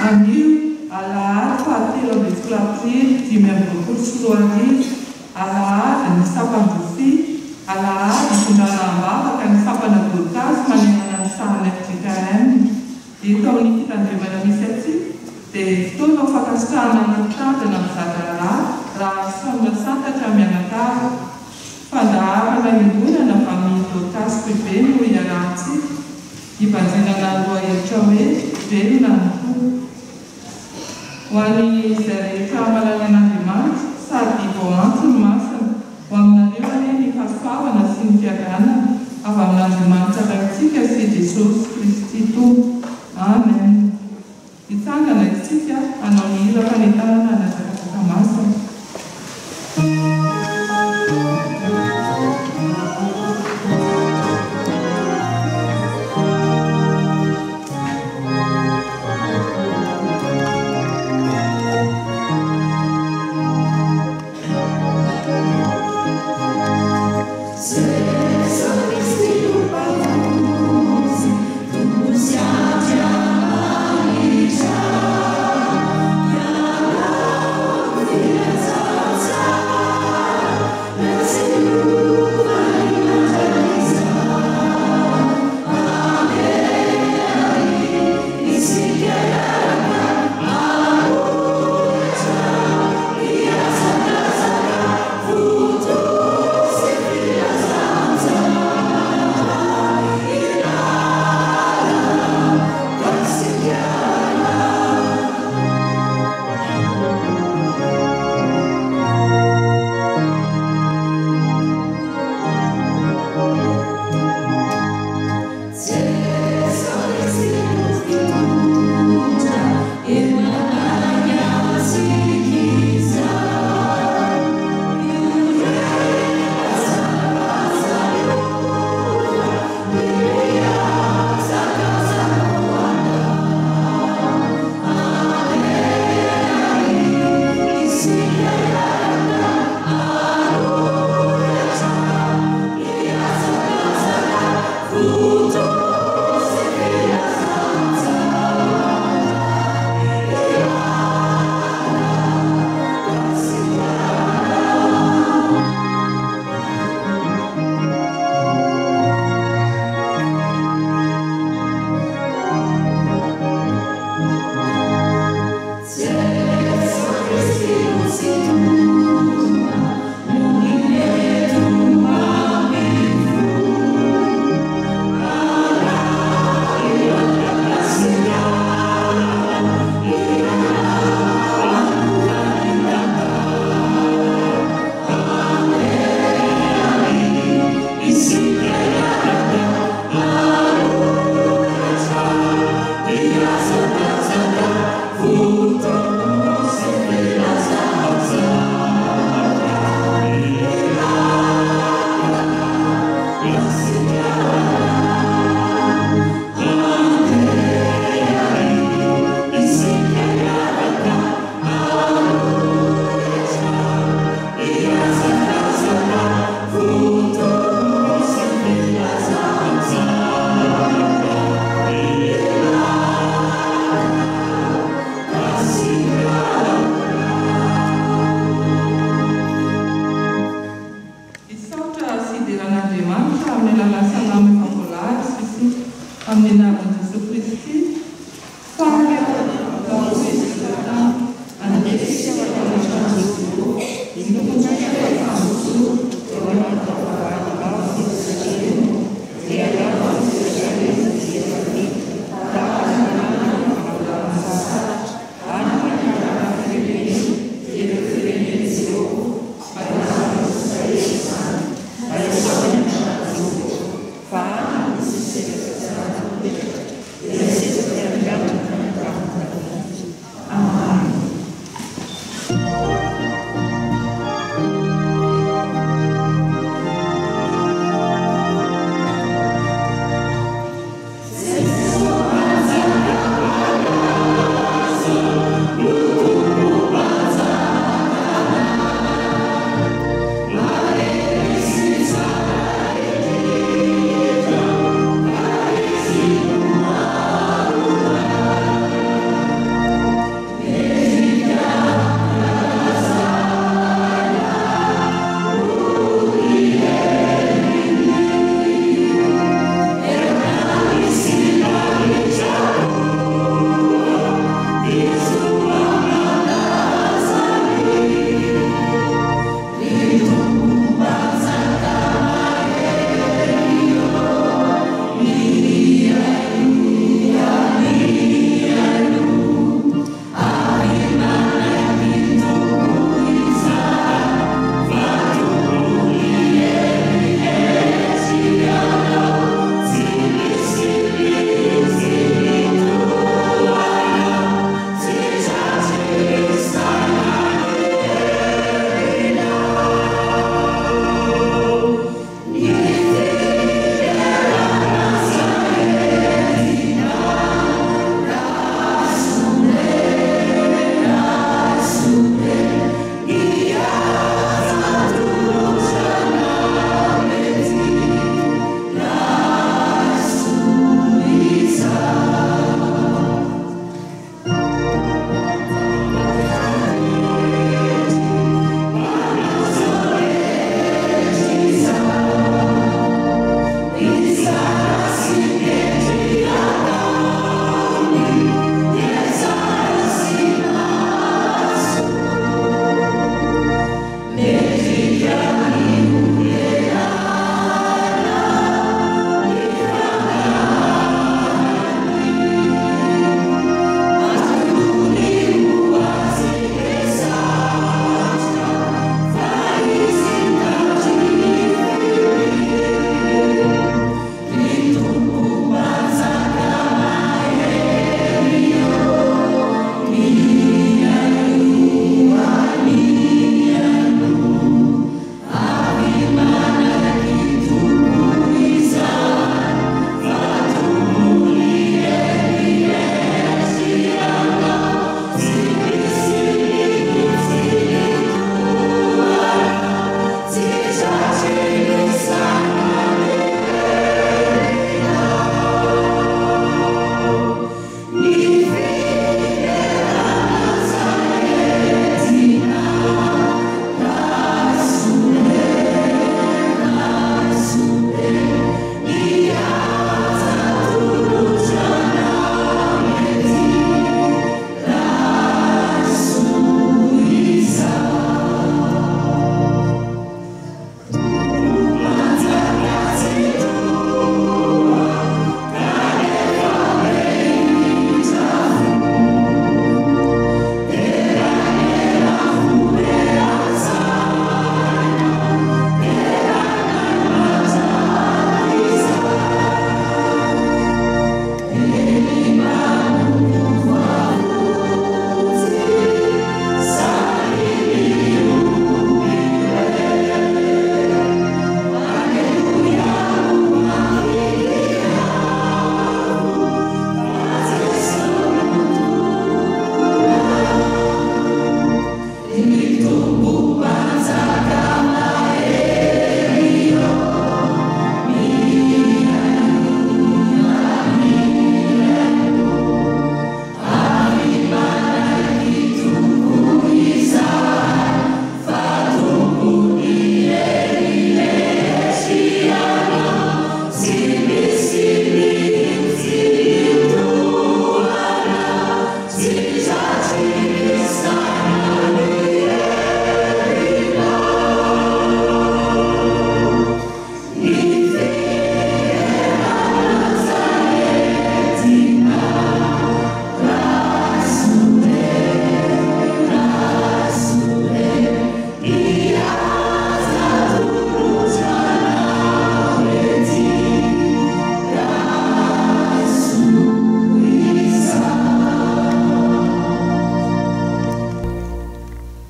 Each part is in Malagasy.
Anio, alahady faha 13 aprily 2025, alahady ny sampan-drofia, alahady hitondrana am-bavaka ny sampana Dorkasy manerana ny sahan'ny fjkm. Eto amin'ny fitandremana misy antsika dia fotoana ho fankasitrahana ny mpitandrina mizadraharaha Raharison Santatra mianakavy. Fandaharana iombonana avy amin'ny Dorkasy Foibe no iarahantsika hibanjinana ny lohahevitra hoe Velona ny Tompo. Ho an'izay rehetra mahalala an'Andriamanitra sady voaantso ny masina, ho aminareo anie ny fahasoavana sy ny fiadanana avy amin'Andriamanitra Raintsika sy Jesosy Kristy Tompo. Amen. Hitsangana isika hanao ny hira fanentanana ny hazakazaka masina.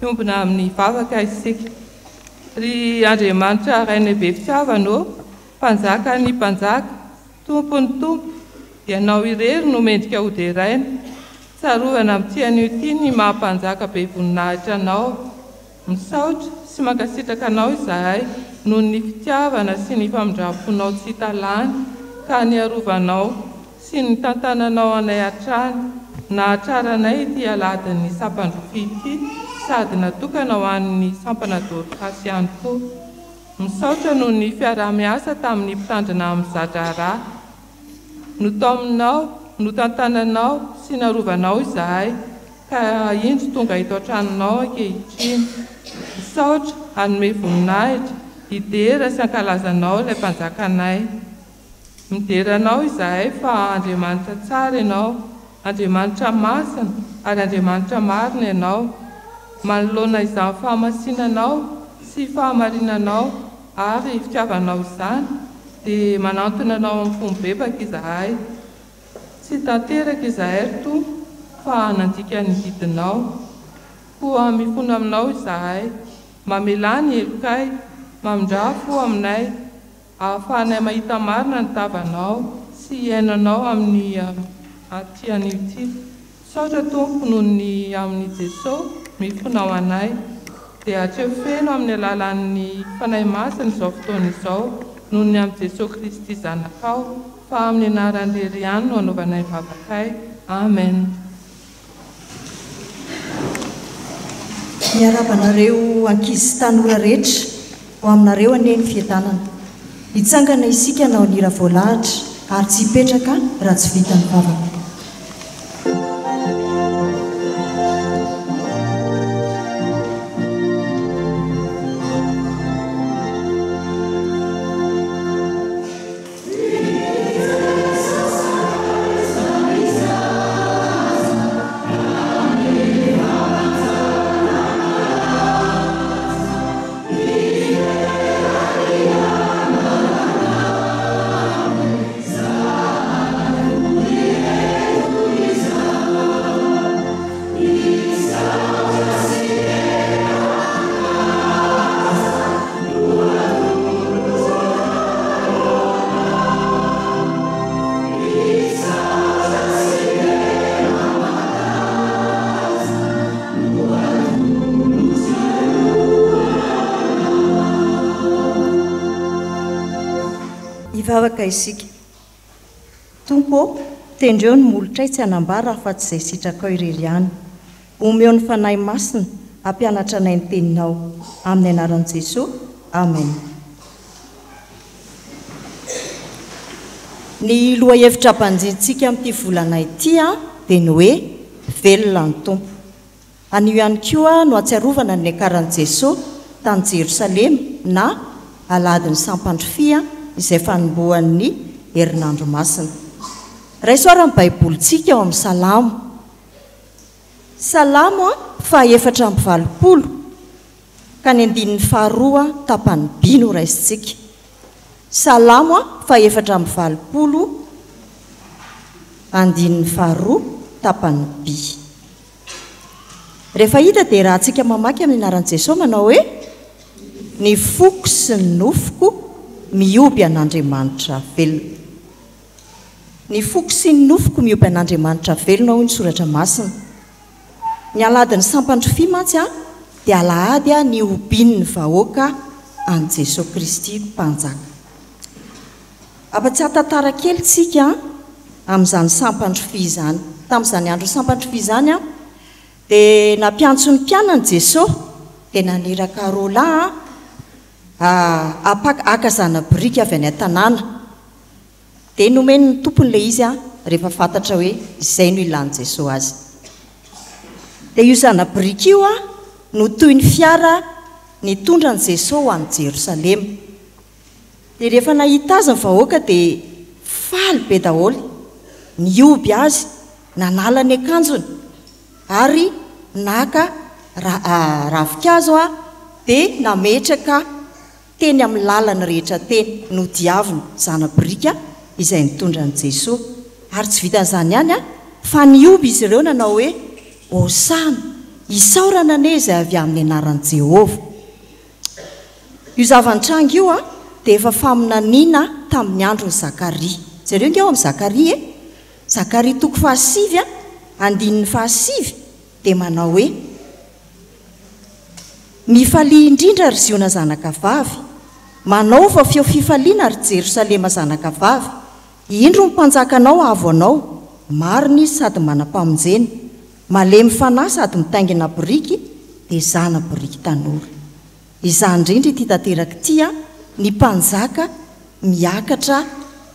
Miombona amin'ny vavaka isika. Ry Andriamanitra Rainay be fitiavana ô, Mpanjakan'ny mpanjaka, Tompon'ny tompo, Ianao irery no mendrika hoderaina. Tsarovana amin'ity anio ity ny maha Mpanjaka be voninahitra Anao. Misaotra sy mankasitraka Anao izahay noho ny fitiavana sy ny famindram-ponao tsy hita lany ka niarovanao sy nitantananao anay hatrany nahatraranay ity alahadin'ny sampan-drofia ity sady natokana ho an'ny sampana Dorcas ihany koa. Misaotra noho ny fiaraha-miasa tamin'ny mpitandrina amin'ny za-draharaha. Notaominao, notantananao sy narovanao izahay ka indro tonga eto an-tranonao ankehitriny. Misaotra, hanome voninahitra, hidera sy hankalaza Anao ilay Mpanjakanay. Midera Anao izahay fa Andriamanitra tsara Ianao, Andriamanitra masina ary Andriamanitra marina Ianao. Manoloana izany fahamasinanao sy fahamarinanao ary fitiavanao izany dia manantona Anao amin'ny fo mibebaka izahay. Tsy tanteraka izahay ry Tompo fa nandika ny didinao. Koa mifona aminao izahay. Mamelà ny helokay, mamindrà fo aminay. Ahafahanay mahita marina ny tavanao sy hihaino anao amin'ny aty anio ity. Misaotra Tompo noho ny amin'i Jeso mifona ho anay. Dia hatreo feno amin'ny alalan'ny Fanahy Masina izao fotoana izao noho ny amin'i Jeso Kristy Zanakao fa amin'ny anarany irery ihany no anaovanay vavakay. Amen. Miarahaba anareo ankizy sy tanora rehetra, ho aminareo anie ny fiadanana. Hitsangana isika hanao ny hira voalahatra ary tsy hipetraka raha tsy vita ny vavaka. Hivavaka isika. Tompo ô, tendreo ny molotray tsy hanambara afa-tsy izay sitrakao irery ihany. Omeo ny Fanahy Masina hampianatra anay ny Teninao. Amin'ny anaran'i Jesoa. Amen. Ny lohahevitra banjintsika amin'ity volana ity dia ny hoe Velona ny Tompo. Anio ihany koa no ahatsiarovana ny niakaran'i Jesoa tany Jerosalema na Alahadin'ny Sampandrofia izay fanombohan'ny Herinandro Masina. Raiso ary ny Baibolintsika ao amin'ny Salamo. Salamo faha 84 ka ny andininy faharoa tapany by no raisintsika. Salamo faha 84 andininy faharoa tapany by. Rehefa hita dia rahantsika mamaky amin'ny anaran'i Jesoa manao hoe, Ny foko sy ny nofoko mihoby an'Andriamanitra velona. Ny foko sy ny nofoko mihoby an'Andriamanitra velona hoy ny soratra masina. Ny alahadin'ny sampan-drofia mantsy dia alahady nihobian'ny vahoaka an'i Jesoa Kristy Mpanjaka. Ampatsiahy tantara kely tsika amin'izany sampan-drofia izany. Tamin'izany andron'ny sampan-drofia izany dia nampiantso ny mpianany Jesoa dia naniraka roalahy haka haka zana-biriky avy any an-tanàna. Dia nomeny ny tompony ilay izy rehefa fantatra hoe izay no ilan'i Jesoa azy. Dia io zana-boriky io no toy ny fiara nitondra an'i Jesoa ho any Jerosalema. Dia rehefa nahita azy ny vahoaka dia faly be daholo, nihoby azy, nanala ny akanjony ary naka ravinkazo dia nametraka teny amin'ny lalany rehetra teny nodiaviny zana-boriaka izay nitondra an'i Jesoa. Ary tsy vitan'izany ihany fa nihoby izy ireo nanao hoe, Hosana! Isaorana anie izay avy amin'ny anaran'i Jehovah! Io zava-nitranga io dia efa faminaniana tamin'ny andron'i Zakaria. Jereo ange ao amin'i Zakaria e! Zakaria toko fahasivy andininy fahasivy dia manao hoe, Mifalia indrindra, ry Ziona zanakavavy! Manaova feo fifaliana, ry Jerosalema zanakavavy! Indro ny mpanjakanao avo anao, marina izy sady manam-pamonjena, malemy fanahy sady mitaingina boriky, dia zana-boriky tanora. Izany indrindra ity tanteraka ity an, ny mpanjaka miakatra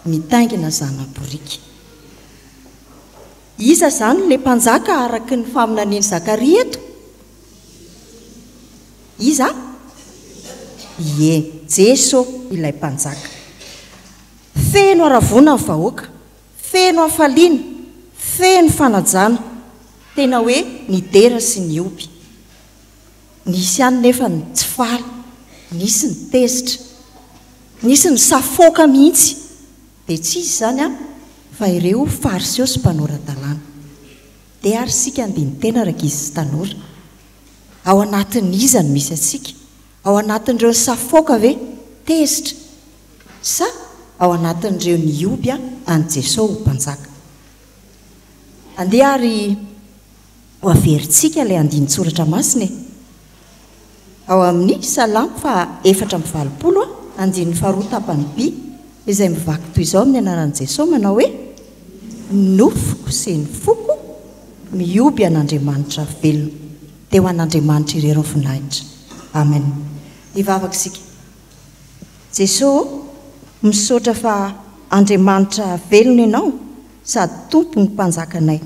mitaingina zana-boriky. Iza izany ilay mpanjaka araka ny faminanian'i Zakaria eto? Iza? Ie, Jeso ilay mpanjaka. Feno haravoana ny vahoaka, feno hafaliana, feno fanajana, tena hoe nidera sy nihoby. Nisy ihany nefa ny tsy faly, nisy ny tezitra, nisy ny safoaka mihitsy, dia tsy iza izany an, fa ireo Fariseo sy mpanora-dalàna. Dia ary isika handini-tena rankizy sy tanora, ao anatin'iza no misy antsika? Ao anatin'ireo nisafoaka ve? Tezitra? Sa ao anatin'ireo nihoby an'i Jesoa ho Mpanjaka? Andeha ary ho averintsika ilay andinin-tsoratra masina e! Ao amin'ny Salamo faha 84, andininy faharoa tapany by, izay mivaky toy izao amin'ny anaran'i Jesoa manao hoe, Ny nofoko sy ny foko mihoby an'Andriamanitra velona. Dia ho an'Andriamanitra irery ny voninahitra. Amen. Hivavaka isika. Jesoa ô, misaotra fa Andriamanitra velona Ianao sady Tompo ny Mpanjakanay.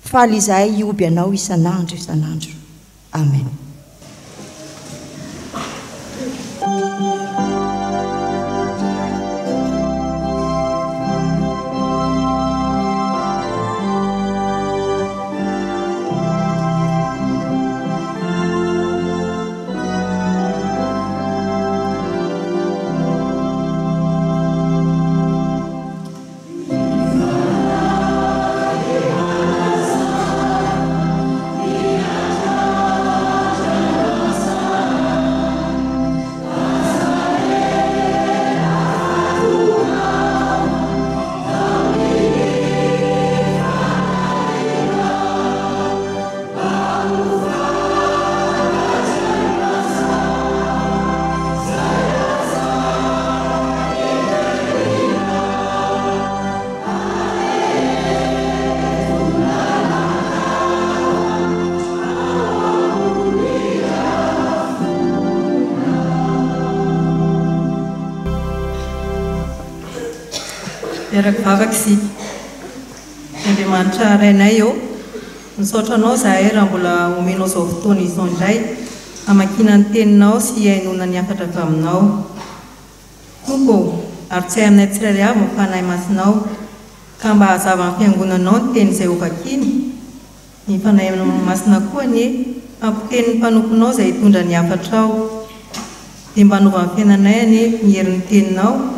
Faly izahay hihoby Anao isan'andro isan'andro. Amen. Miara-mivavaka isika. Andriamanitra Rainay ô, misaotra Anao izahay raha mbola omenao izao fotoana izao indray hamakiana ny Teninao sy hihainoana ny hafatra avy Aminao. Tompo ô, arotsahy aminay tsirairay avy ny Fanahy Masinao, ka mba hazava amin'ny Fiangonanao ny teny izay hovakiana, ny Fanahy Masina koa anie hampiteny ny mpanomponao izay hitondra ny hafatrao. Dia mba hanova ny fiainanay anie ny herin'ny Teninao,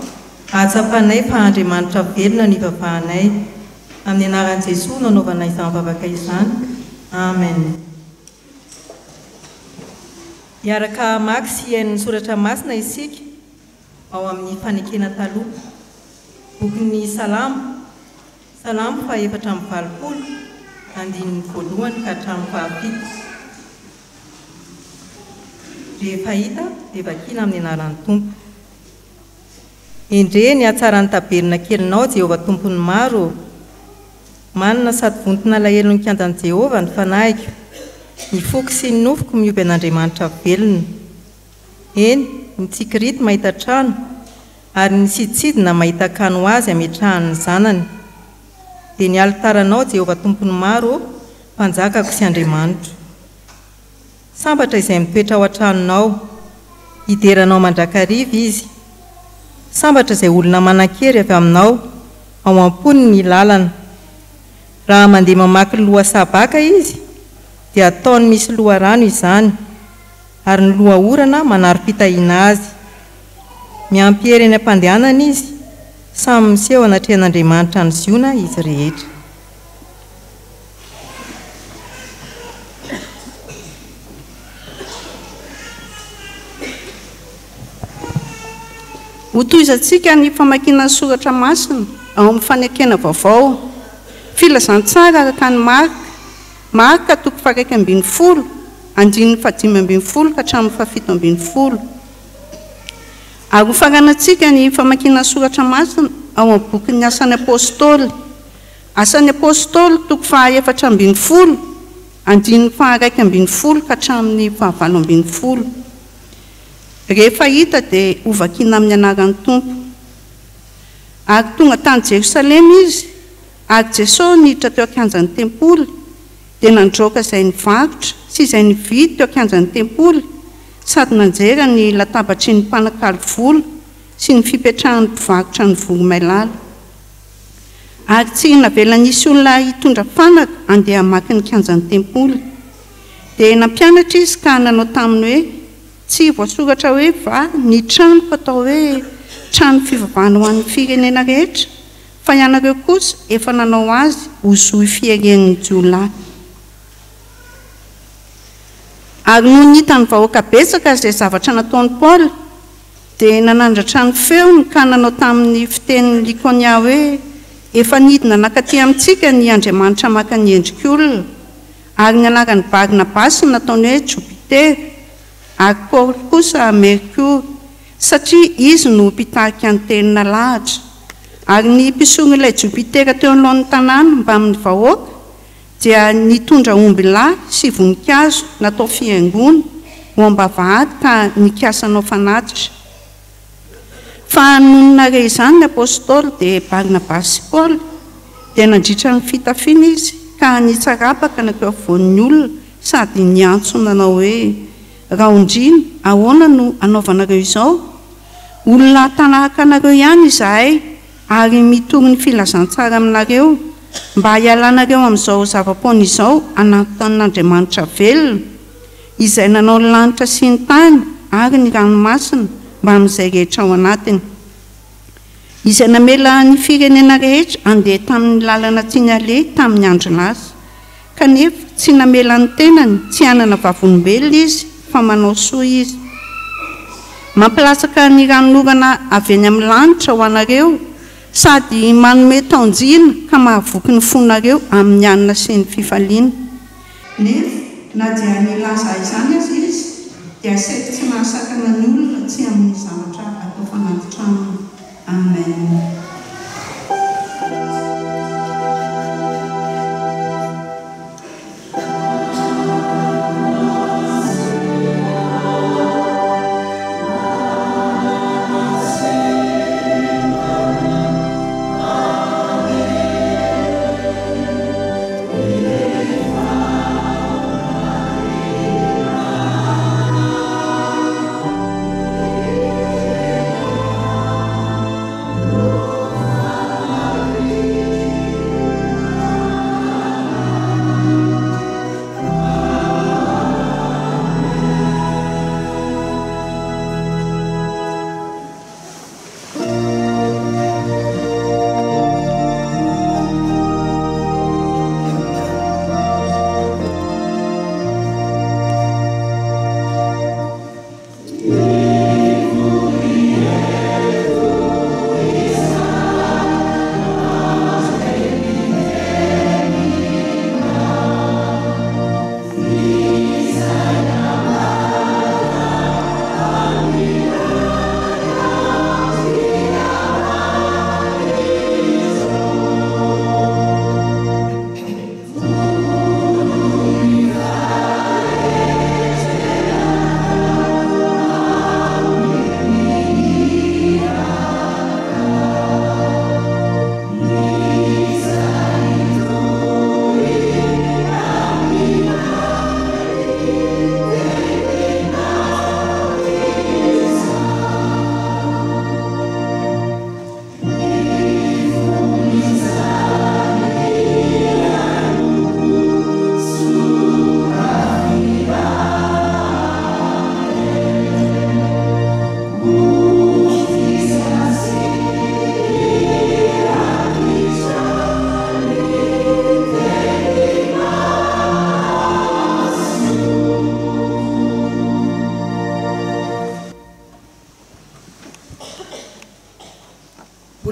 hahatsapanay fa Andriamanitra velona no ivavahanay. Amin'ny anaran'i Jesoa no anaovana izany vavaka izany. Amen. Hiaraka hamaky sy hihaino ny soratra masina isika ao amin'ny Fanekena Taloha. Bokin'ny Salamo, Salamo faha-84, andininy voalohany ka hatramin'ny fahafito. Rehefa hita dia vakina amin'ny anaran'ny Tompo. Endrey ny hatsaran'ny tabernakelinao, Jehovah Tompon'ny maro ô! Manina sady vonton'alahelo ny kianjan'i Jehovah ny fanahiko. Ny foko sy ny nofoko mihoby an'Andriamanitra velona. Eny, ny tsikirity mahita trano, ary ny sidintsidina mahita akany ho azy ametrahany ny zanany. Dia ny alitaranao, Jehovah Tompon'ny maro ô, Mpanjakako sy Andriamanitro. Sambatra izay mitoetra ao an-tranonao. Hidera Anao mandrakariva izy. Sambatra izay olona manan-kery avy aminao, ao am-pony ny lalana. Raha mandeha mamaky lohasaha baka izy, dia ataony misy loharano izany, ary ny loha orana manarom-pitahiana azy. Miampy hery eny am-pandehanana izy, samy miseho anatrehan'Andriamanitra any Ziona izy rehetra. Hotohizantsika ny famakiana ny soratra masina ao amin'ny Fanekena Vaovao, Filazantsara araka an'i Marka, Marka toko faha-11, andininy faha-15 ka hatramin'ny faha-17. Ary hofaranantsika ny famakiana ny soratra masina ao amin'ny bokin'ny Asan'ny Apostoly, Asan'ny Apostoly toko faha-14, andininy faha-11 ka hatramin'ny faha-18. Rehefa hita dia hovakiana amin'ny anaran'ny Tompo. Ary tonga tany Jerosalema izy, ary Jesosy niditra teo an-kianjan'ny tempoly, dia nandroaka izay nivarotra sy izay nividy teo an-kianjan'ny tempoly, sady nanjera ny latabatry ny mpanakalo vola sy ny fipetrahan'ny mpivarotra ny voromailala. Ary tsy navela nisy olona hitondra fanaka handeha hamaky ny kianjan'ny tempoly. Dia nampianatra izy ka nanao taminy hoe, Tsy voasoratra hoe va ny tranoko atao hoe trano fivavahana ho an'ny firenena rehetra? Fa ianareo kosa efa nanao azy ho zohy fiheren'ny jiolahy. Ary nony hitan'ny vahoaka betsaka izay zavatra nataon'i Paoly, Dia nanandratra ny feony ka nanao tamin'ny fiteny Lykaonia hoe, Efa nidina nankaty amintsika ny andriamanitra maka ny endrik'olona. Ary ny anaran'i Barnabasy no nataony hoe Jopitera, ary Paoly kosa Merkory, satria izy no mpitarika ny teny nalahatra. Ary ny mpisoron'ilay Jopitera teo anoloan'ny tanàna mbamin'ny vahoaka dia nitondra ombilahy sy voninkazo natao fihaingoana ho am-bavahady ka nikasa hanao fanatitra. Fa nony nahare izany ny Apostoly, dia Barnabasy sy Paoly, dia nandritra ny fitafiana izy ka nitsarapaka nankeo afovoan'ny olona sady niantso nanao hoe, Raondriana, ahoana no anaovanareo izao? Olona tanahaka anareo ihany izahay, ary mitory ny filazantsara aminareo, mba hialanareo amin'izao zava-poana izao hanantonan'Andriamanitra velona, izay nanao ny lanitra sy ny tany ary ny ranomasina mbamin'izay rehetra ao anatiny. Izay namela ny firenena rehetra handeha tamin'ny lalana tiany haleha tamin'ny andro lasa. Kanefa tsy namela ny tenany tsy hanana vavolombelona izy fa manao soa izy. Mampilatsaka ny ranonorana avy eny amin'ny lanitra ho anareo sady manome taon-jina ka mahavoky ny fonareo amin'ny hanina sy ny fifaliana. Nefa na dia nilaza izany aza izy dia saiky tsy nahasakana ny olona tsy amin'ny zavatra atao fanatitra aminy. Amen.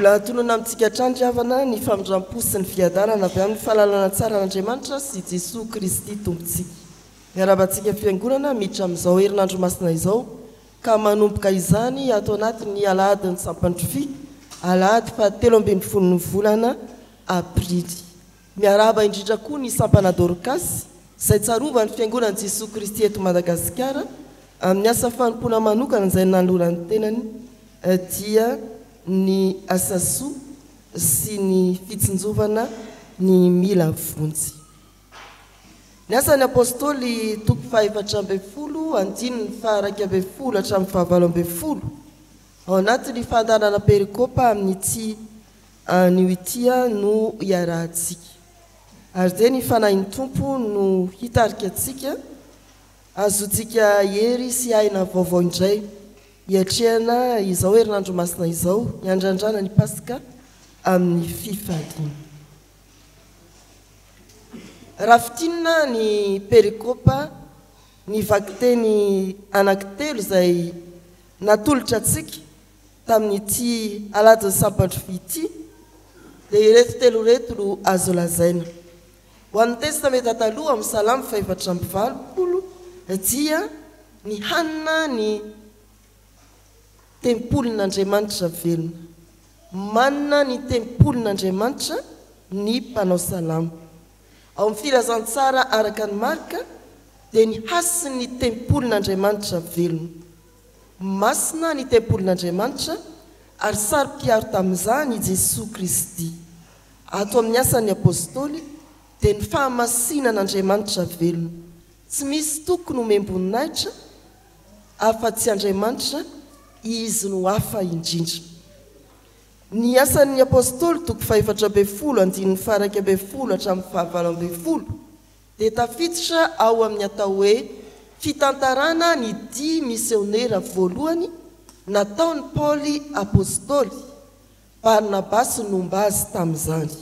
Mbola tononina amintsika hatrany ry havana ny famindram-po sy ny fiadanana avy amin'ny fahalalana tsara an'Andriamanitra sy Jesoa Kristy Tompontsika. Miarahaba antsika Fiangonana miditra amin'izao herinandro masina izao ka manomboka izany ato anatin'ny alahadin'ny Sampan-drofia, alahady faha 13n'ny volana aprily. Miarahaba indrindra koa ny Sampana Dorkasy izay tsarovan'ny Fiangonan'i Jesoa Kristy eto Madagasikara amin'ny asa fanompoana manokana izay nanolorany tenany dia ny asa soa sy ny fitsinjovana ny mila vonjy. Ny Asan'ny Apostoly toko faha-14 andininy faha-11 hatramin'ny faha-18 ao anatin'ny fandaharana perikopa amin'ity Anio ity no iarahantsika. Ary dia ny Fanahin'ny Tompo no hitarika antsika hahazoantsika hery sy aina vaovao indray hiatrehana izao herinandro masina izao, hiandrandrana ny Paska amin'ny fifaliana. Raha fintinina ny perikopa, ny vakiteny anankitelo izay natolotra antsika Tamin'ity alahadin'ny Sampandrofia ity dia ireto telo ireto no azo lazaina. Ho an'ny Testamenta Taloha amin'ny Salamo faha-84 dia ny hanina ny tempolin'Andriamanitra velona. Manina ny tempolin'Andriamanitra ny mpanao salamo. Ao amin'ny Filazantsara araka an'i Marka dia ny hasin'ny tempolin'Andriamanitra velona. Masina ny tempolin'Andriamanitra ary saro-piaro tamin'izany i Jesoa Kristy. Ato amin'ny Asan'ny Apostoly dia ny fahamasinan'Andriamanitra velona. Tsy misy tokony homem-boninahitra afa-tsy Andriamanitra, Izy no hafa indrindra. Ny Asan'ny Apostoly toko faha-14 andininy faha-11 hatramin'ny faha-18. dia tafiditra ao amin'ny atao hoe fitantarana ny dia misionera voalohany nataon'i Paoly Apostoly, Barnabasy nomba azy tamin'izany.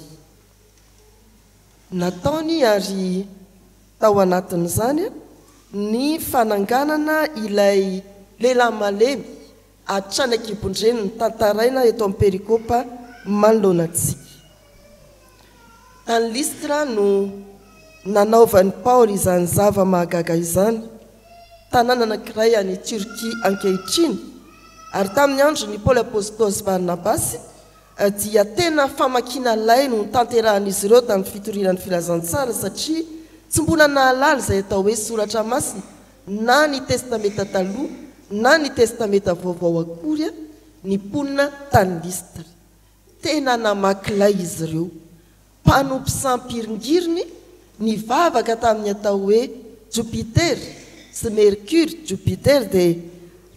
Nataony ary tao anatin'izany ny fananganana ilay lehilahy malemy hatrany an-kibon-dreniny tantaraina eto amin'ny perikopa manoloana antsika. Tany Lystra no nanaovan'i Paoly izany zava-mahagaga izany, tanàna anankiray any Turquie ankehitriny, ary tamin'ny andron'i Paoly Apostoly sy Barnabasy dia tena famakiana lay no notanterahan'izy ireo tamin'ny fitoriana ny filazantsara satria tsy mbola nahalala izay atao hoe soratra masina na ny Testamenta Taloha na ny Testamenta Vaovao akory ny mponina tany Lystra. Tena namaky lay izy ireo. Mpanompo sampy hiringiriny nivavaka tamin'ny atao hoe Jupiter sy Mercury, Jupiter dia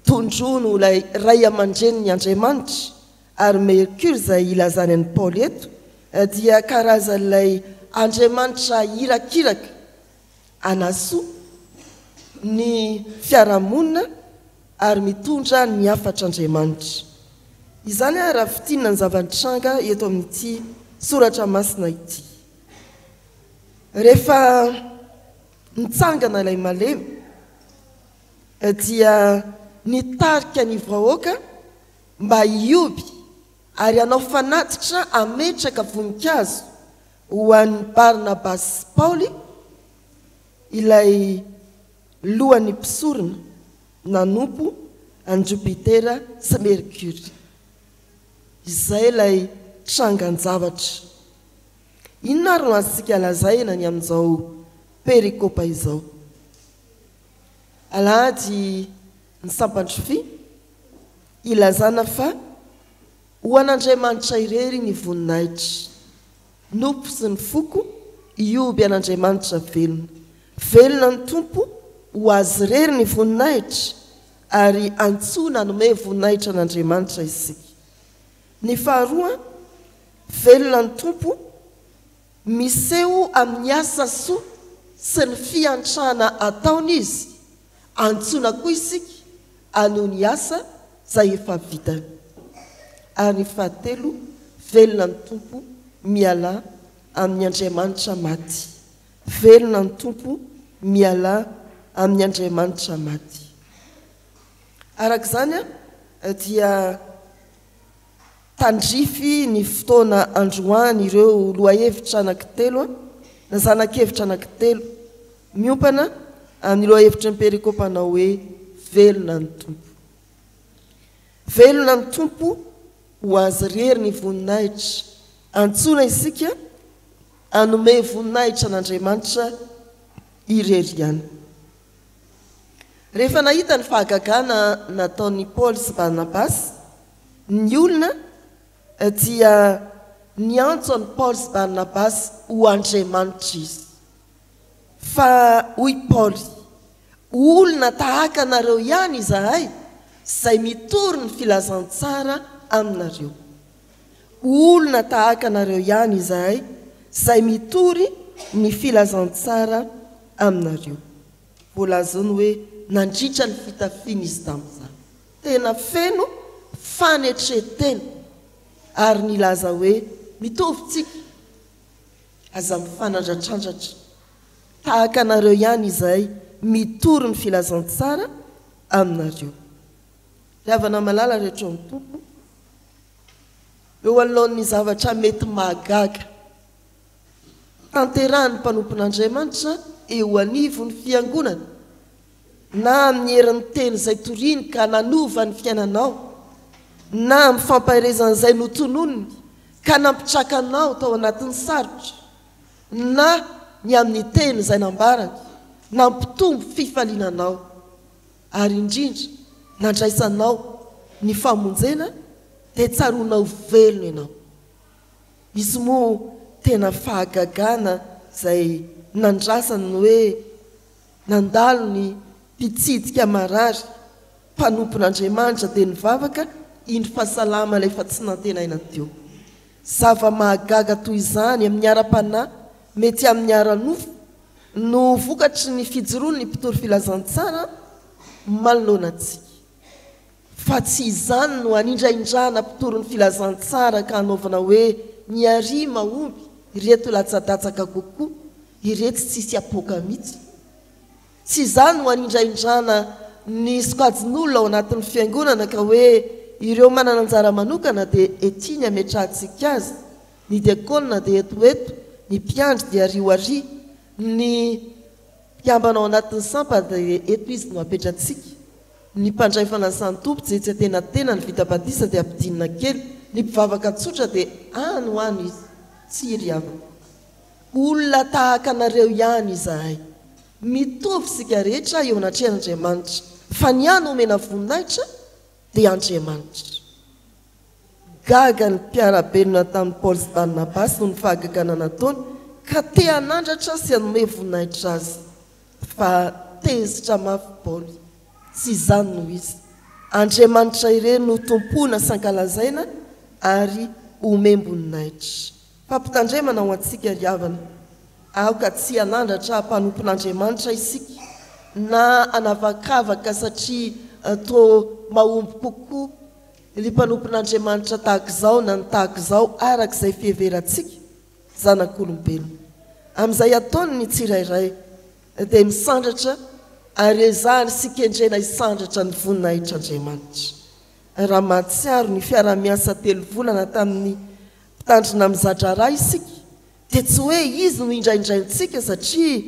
tondroiny ho ilay ray aman-drenin'ny andriamanitra, ary Mercury izay ilazany an'i Paoly eto dia karazan'ilay andriamanitra irakiraka hanasoa ny fiarahamonina ary mitondra ny hafatr'Andriamanitra. Izany ary raha fintinina ny zava-nitranga eto amin'ity soratra masina ity. Rehefa nitsangana ilay malemy dia nitarika ny vahoaka mba hioby ary hanao fanatitra hametraka voninkazo ho an'i Barnabasy sy Paoly ilay lohan'ny mpisorona nanompo an'i Jopitera sy Merkory. Izay ilay trangan-javatra. Inona ary no azontsika lazaina ny amin'izao perikopa izao? Alahady ny sampan-drofia ilazana fa Ho an'Andriamanitra irery ny voninahitra. Nofo sy ny foko hihoby an'Andriamanitra velona. Velona ny Tompo, ho Azy irery ny voninahitra, ary antsoina hanome voninahitra an'Andriamanitra isika. Ny faharoa, velona ny Tompo, miseho amin'ny asa soa sy ny fiantrana ataony Izy, antsoina koa isika hanohy ny asa izay efa vitany. Ary ny fahatelo, velona ny Tompo, mialà amin'ny andriamanitra maty. Velona ny Tompo, mialà amin'ny andriamanitra maty. Araka izany dia. Tandrify ny fotoana androany ireo lohahevitra anankitelo na zanakevitra anankitelo miompana amin'ny lohahevitry ny perikopa hanao hoe Velona ny Tompo. Velona ny Tompo, ho Azy irery ny voninahitra. Antsoina isika hanome voninahitra an'Andriamanitra irery ihany. Rehefa nahita ny fahagagana nataon'i Paoly sy Barnabasy ny olona dia niantso an'i Paoly sy Barnabasy ho andriamanitra izy. Fa hoy Paoly, Olona tahaka anareo ihany izahay izay mitory ny filazantsara aminareo. Olona tahaka anareo ihany izahay izay mitory ny filazantsara aminareo. Voalazany hoe nandritra ny fitafiana izy tamin'izany. Tena feno fanetren-tena ary nilaza hoe mitovy tsika. Aza mifanandratrandratra. Tahaka anareo ihany izahay mitory ny filazantsara aminareo. Ry havana malala rehetra ao amin'ny Tompo, eo anoloan'ny zavatra mety mahagaga tanterahin'ny mpanompon'Andriamanitra eo anivon'ny fiangonana, na amin'ny herin'ny teny izay toriny ka nanova ny fiainanao, na amin'ny fampaherezana izay notononiny ka nampitraka anao tao anatin'ny sarotra, na ny amin'ny teny izay nambarany nampitombo fifaliana anao, ary indrindra nandraisanao ny famonjena, dia tsaroanao velona ianao. Izy moa tena fahagagana izay nandrasany ny hoe nandalo ny mpitsidika marary, mpanompon'Andriamanitra dia nivavaka, indro fa salama ilay efa tsy nantenaina teo. Zava-mahagaga toy izany amin'ny ara-panahy, mety amin'ny ara-nofo, no vokatry ny fijoroan'ny mpitory filazantsara manoloana antsika. Fa tsy izany no hanindrahindrana mpitory ny filazantsara ka hanaovana hoe ny àry mahomby, ireto latsadatsaka kokoa, iretsy tsisy apoaka mihitsy. Tsy izany no hanindrahindrana ny sokajin'olona ao anatin'ny fiangonana ka hoe ireo manana anjara manokana dia ety ny hametrahantsika azy, ny diakona dia eto ho eto, ny mpiandry dia ary ho ary, ny mpikambana ao anatin'ny sampana dia eto izy no apetratsika. Ny mpandray fanasan'ny Tompo tsy etsy antenatenany vita batisa dia ampidinina kely, ny mpivavaka tsotra dia any ho any izy. Tsia ry havana. Olona tahaka anareo ihany izahay. Mitovy isika rehetra eo anatrehan'Andriamanitra, fa ny hany omena voninahitra dia Andriamanitra. Gaga ny mpiara-belona tamin'i Paoly sy Barnabasy noho ny fahagagana nataony, ka te hanandratra sy hanome voninahitra azy. Fa tezitra mafy Paoly. Tsy izany no izy. Andriamanitra irery no tompoina sy ankalazaina ary omem-boninahitra. Fampitandremana ho antsika ry havana, aoka tsy hanandratra mpanompon'Andriamanitra isika na hanavakavaka satria toa mahomby kokoa ny mpanompon'Andriamanitra tahak'izao na ny tahak'izao araka izay fiheverantsika zanak'olombelona. Amin'izay ataony ny tsirairay dia misandratra ary ezahany sy kendrena hisandratra ny voninahitr'Andriamanitra. Raha mahatsiaro ny fiaraha-miasa telovolana tamin'ny mpitandrina miza-draharaha isika dia tsy hoe izy no indraindraintsika satria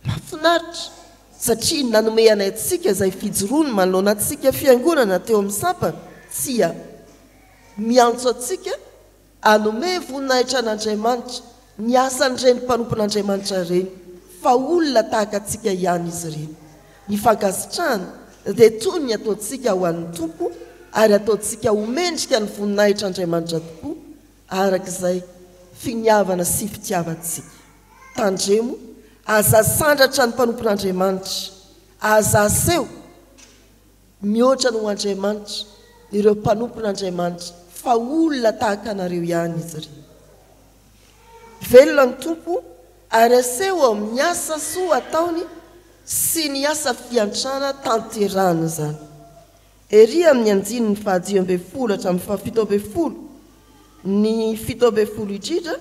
mahafinaritra, satria nanome anay antsika izay fijoroany manoloana antsika fiangonana teo amin'ny sampana, tsia. Miantso antsika Hanome voninahitra an'Andriamanitra ny asan'ireny mpanompon'Andriamanitra ireny, fa olona tahaka antsika ihany izy ireny. Ny fankasitrahana dia toy ny ataontsika ho an'ny Tompo ary ataontsika ho mendrika ny voninahitr'Andriamanitra tokoa, araka izay finiavana sy fitiavantsika. Tandremo, aza asandratra ny mpanompon'Andriamanitra, aza aseho. Mihoatra noho Andriamanitra ireo mpanompon'Andriamanitra fa olona tahaka anareo ihany izy ireo. Velona ny Tompo ary aseho ao amin'ny asa soa ataony sy ny asa fiantrana tanterahany izany. Ery amin'ny andininy fahadimy ambin'ny folo hatramin'ny fahafito ambin'ny folo, ny 17 indrindra,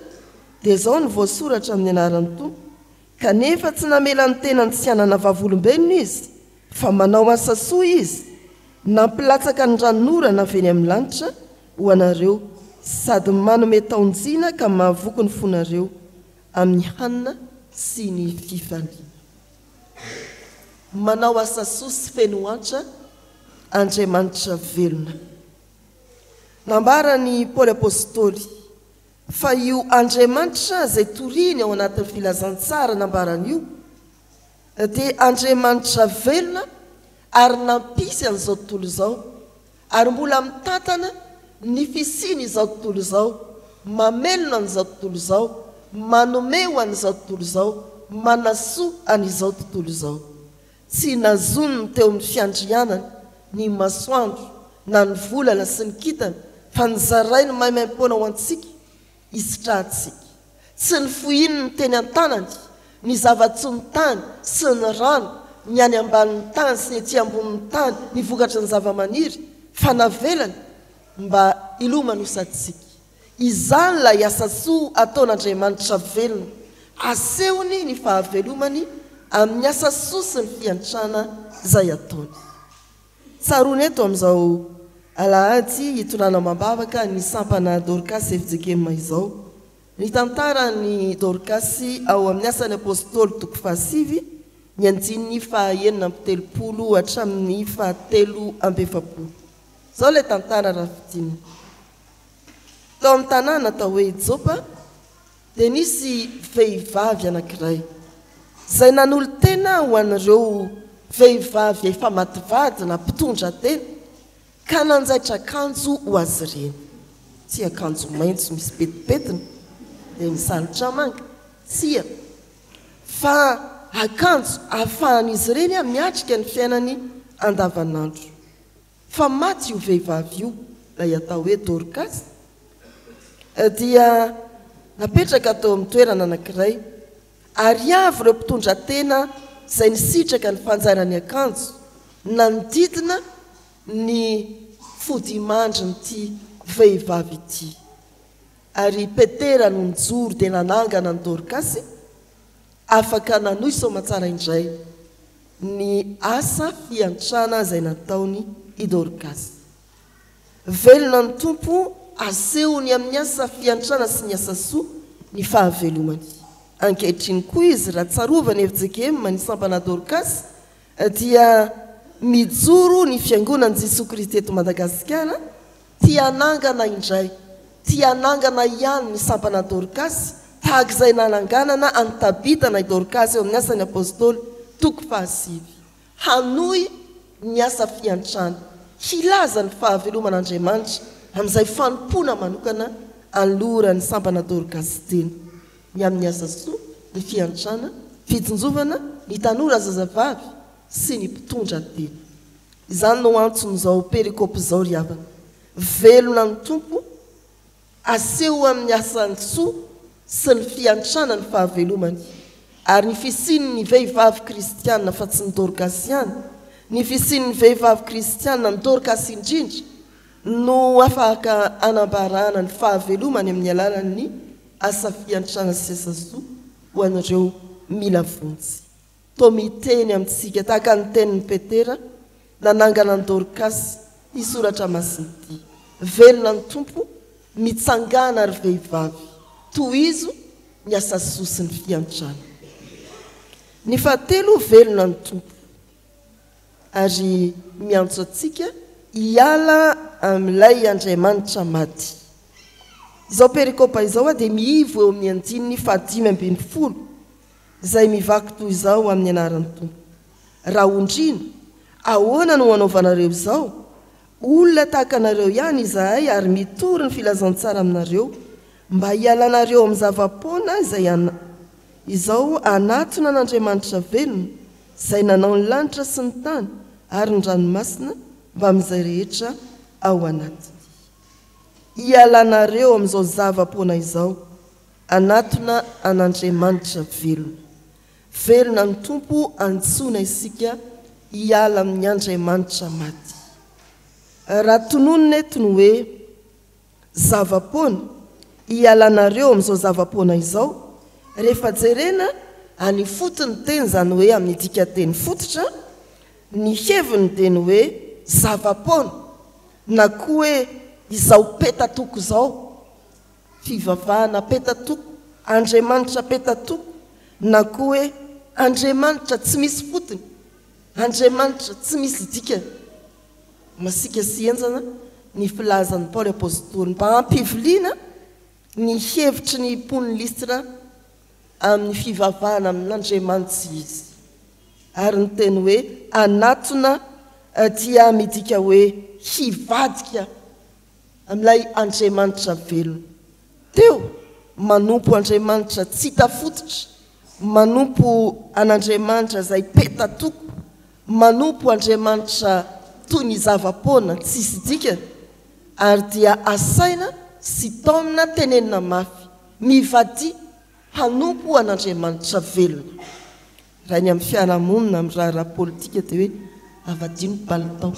dia izao no voasoratra amin'ny anaran'ny Tompo, Kanefa tsy namela ny tenany tsy hanana vavolombelona izy, fa manao asa soa izy, nampilatsaka ny ranonorana avy eny amin'ny lanitra ho anareo, sady manome taon-jina ka mahavoky ny fonareo amin'ny hanina sy ny fifaliana. Manao asa soa sy feno antra Andriamanitra velona. Nambaran'i Paoly Apostoly fa io Andriamanitra izay toriny ao anatin'ny filazantsara nambarany io dia Andriamanitra velona ary nampisy an'izao tontolo izao ary mbola mitantana ny fisian'izao tontolo izao, mamelona an'izao tontolo izao, manome ho an'izao tontolo izao, manasoa an'izao tontolo izao. Tsy nazoniny teo amin'ny fiandrianany ny masoandro na ny volana sy ny kintana fa nozarainy maimaimpoana ho antsika hisitrahantsika. Tsy nofohininy ny teny an-tanany, ny zava-tsoa ny tany sy ny rano, ny any ambanin'ny tany sy ny ety ambonin'ny tany, ny vokatry ny zava-maniry, fa navelany mba hilomanosantsika. Izany ilay asa soa ataon'Andriamanitra velona. Asehony ny fahavelomany amin'ny asa soa sy ny fiantrana izay ataony. Tsaroana eto amin'izao alahady hitondrana amam-bavaka ny sampana Dorcas fjkm izao ny tantaran'i Dorkasy ao amin'ny Asan'ny Apostoly toko fahasivy, ny andininy faha 36 hatramin'ny faha 43. Izao ilay tantara raha fintinina. Tao amin'ny tanàna atao hoe Jopa dia nisy vehivavy anankiray izay nanolo-tena ho an'ireo vehivavy efa maty vady na mpitondra tena ka nanjaitra akanjo ho azy ireny. Tsy akanjo maitso misy pentipentina dia misalotra manga, tsia, fa akanjo ahafahan'izy ireny miatrika ny fiainany andavanandro. Fa maty io vehivavy io, ilay atao hoe Dorkasy, dia napetraka teo amin'ny toerana anankiray, ary avy ireo mpitondra tena izay nisitraka ny fanjairany akanjo, nanodidina ny fodimandrin'ity vehivavy ity. Ary i Petera no nijoro dia nanangana an'i Dorkasy, afaka nanohy soamatsara indray ny asa fiantrana izay nataony i Dorkasy. Velona ny Tompo, asehony amin'ny asa fiantrana sy ny asa soa ny fahavelomany. Ankehitriny koa izy, raha tsarovana fjkm ny sampana Dorkasy, dia mijoro ny Fiangonan'i Jesoa Kristy eto Madagasikara, Tia hanangana indray, tia hanangana ihany ny sampana Dorkasy, tahaka izay nananganana an'i Tabita na i Dorkasy eo amin'ny Asan'ny Apostoly, toko fahasivy. Hanohy ny asa fiantrana, hilaza ny fahaveloman'Andriamanitra amin'izay fanompoana manokana anoloran'ny sampana Dorkasy tena, ny amin'ny asa soa, ny fiantrana, fitsinjovana ny tanora zazavavy sy ny mpitondra tena. Izany no antson'izao perikopa izao ry havana. Velona ny Tompo, aseho amin'ny asany soa sy ny fiantrana ny fahavelomany, ary ny fisian'ny vehivavy kristiana fa tsy ny Dorkasy ihany, ny fisian'ny vehivavy kristiana, ny Dorkasy indrindra, no afaka anambarana ny fahavelomany amin'ny alalan'ny asa fiantrana sy asa soa ho an'ireo mila vonjy. Toa miteny amintsika tahaka ny tenin'i Petera nanangana an'i Dorkasy ity soratra masina ity, Velona ny Tompo, mitsangàna ry vehivavy, tohizo ny asa soa sy ny fiantrana. Ny fahatelo, velona ny Tompo, ary miantso antsika hiala amin'ilay Andriamanitra maty. Izao perikopa izao dia miivo eo amin'ny andininy fahadimy ambin'ny folo izay mivaky toy izao amin'ny anaran'ny Tompo, Raondriana, ahoana no anaovanareo izao? Olona tahaka anareo ihany izahay ary mitory ny filazantsara aminareo, mba hialanareo amin'ny zava-poana izay izao hanatona an'Andriamanitra velona, izay nanao ny lanitra sy ny tany ary ny ranomasina mbamin'izay rehetra ao anatiny. Hialanareo amin'izao zava-poana izao, Hanatona an'Andriamanitra velona. Velona ny Tompo antsoina isika hiala amin'ny Andriamanitra maty. Raha tononina eto ny hoe zava-poana, hialanareo amin'izao zava-poana izao, rehefa jerena any ifotony ny teny izany hoe amin'ny dikanteny fototra, ny heviny dia ny hoe zava-poana na koa hoe izao petatoko izao. Fivavahana petatoko, Andriamanitra petatoko, na koa hoe Andriamanitra tsy misy fotony, Andriamanitra tsy misy dikany. Masiaka sy henjana ny filazan'i Paoly Apostoly mba hampiviliana ny hevitry ny mponin'i Lystra amin'ny fivavahana amin'Andriamanitsy izy. Ary ny teny hoe hanatona dia midika hoe hivadika amin'ilay Andriamanitra velona. Teo, manompo Andriamanitra tsy hita fototra, manompo an'Andriamanitra izay peta-toko, manompo Andriamanitra toy ny zava-poana tsisy dikany, ary dia asaina sy taomina tenenina mafy, mivadia hanompo an'Andriamanitra velona. Raha ny amin'ny fiarahamonina, amin'ny raharaha politika dia hoe avadiho ny palitao.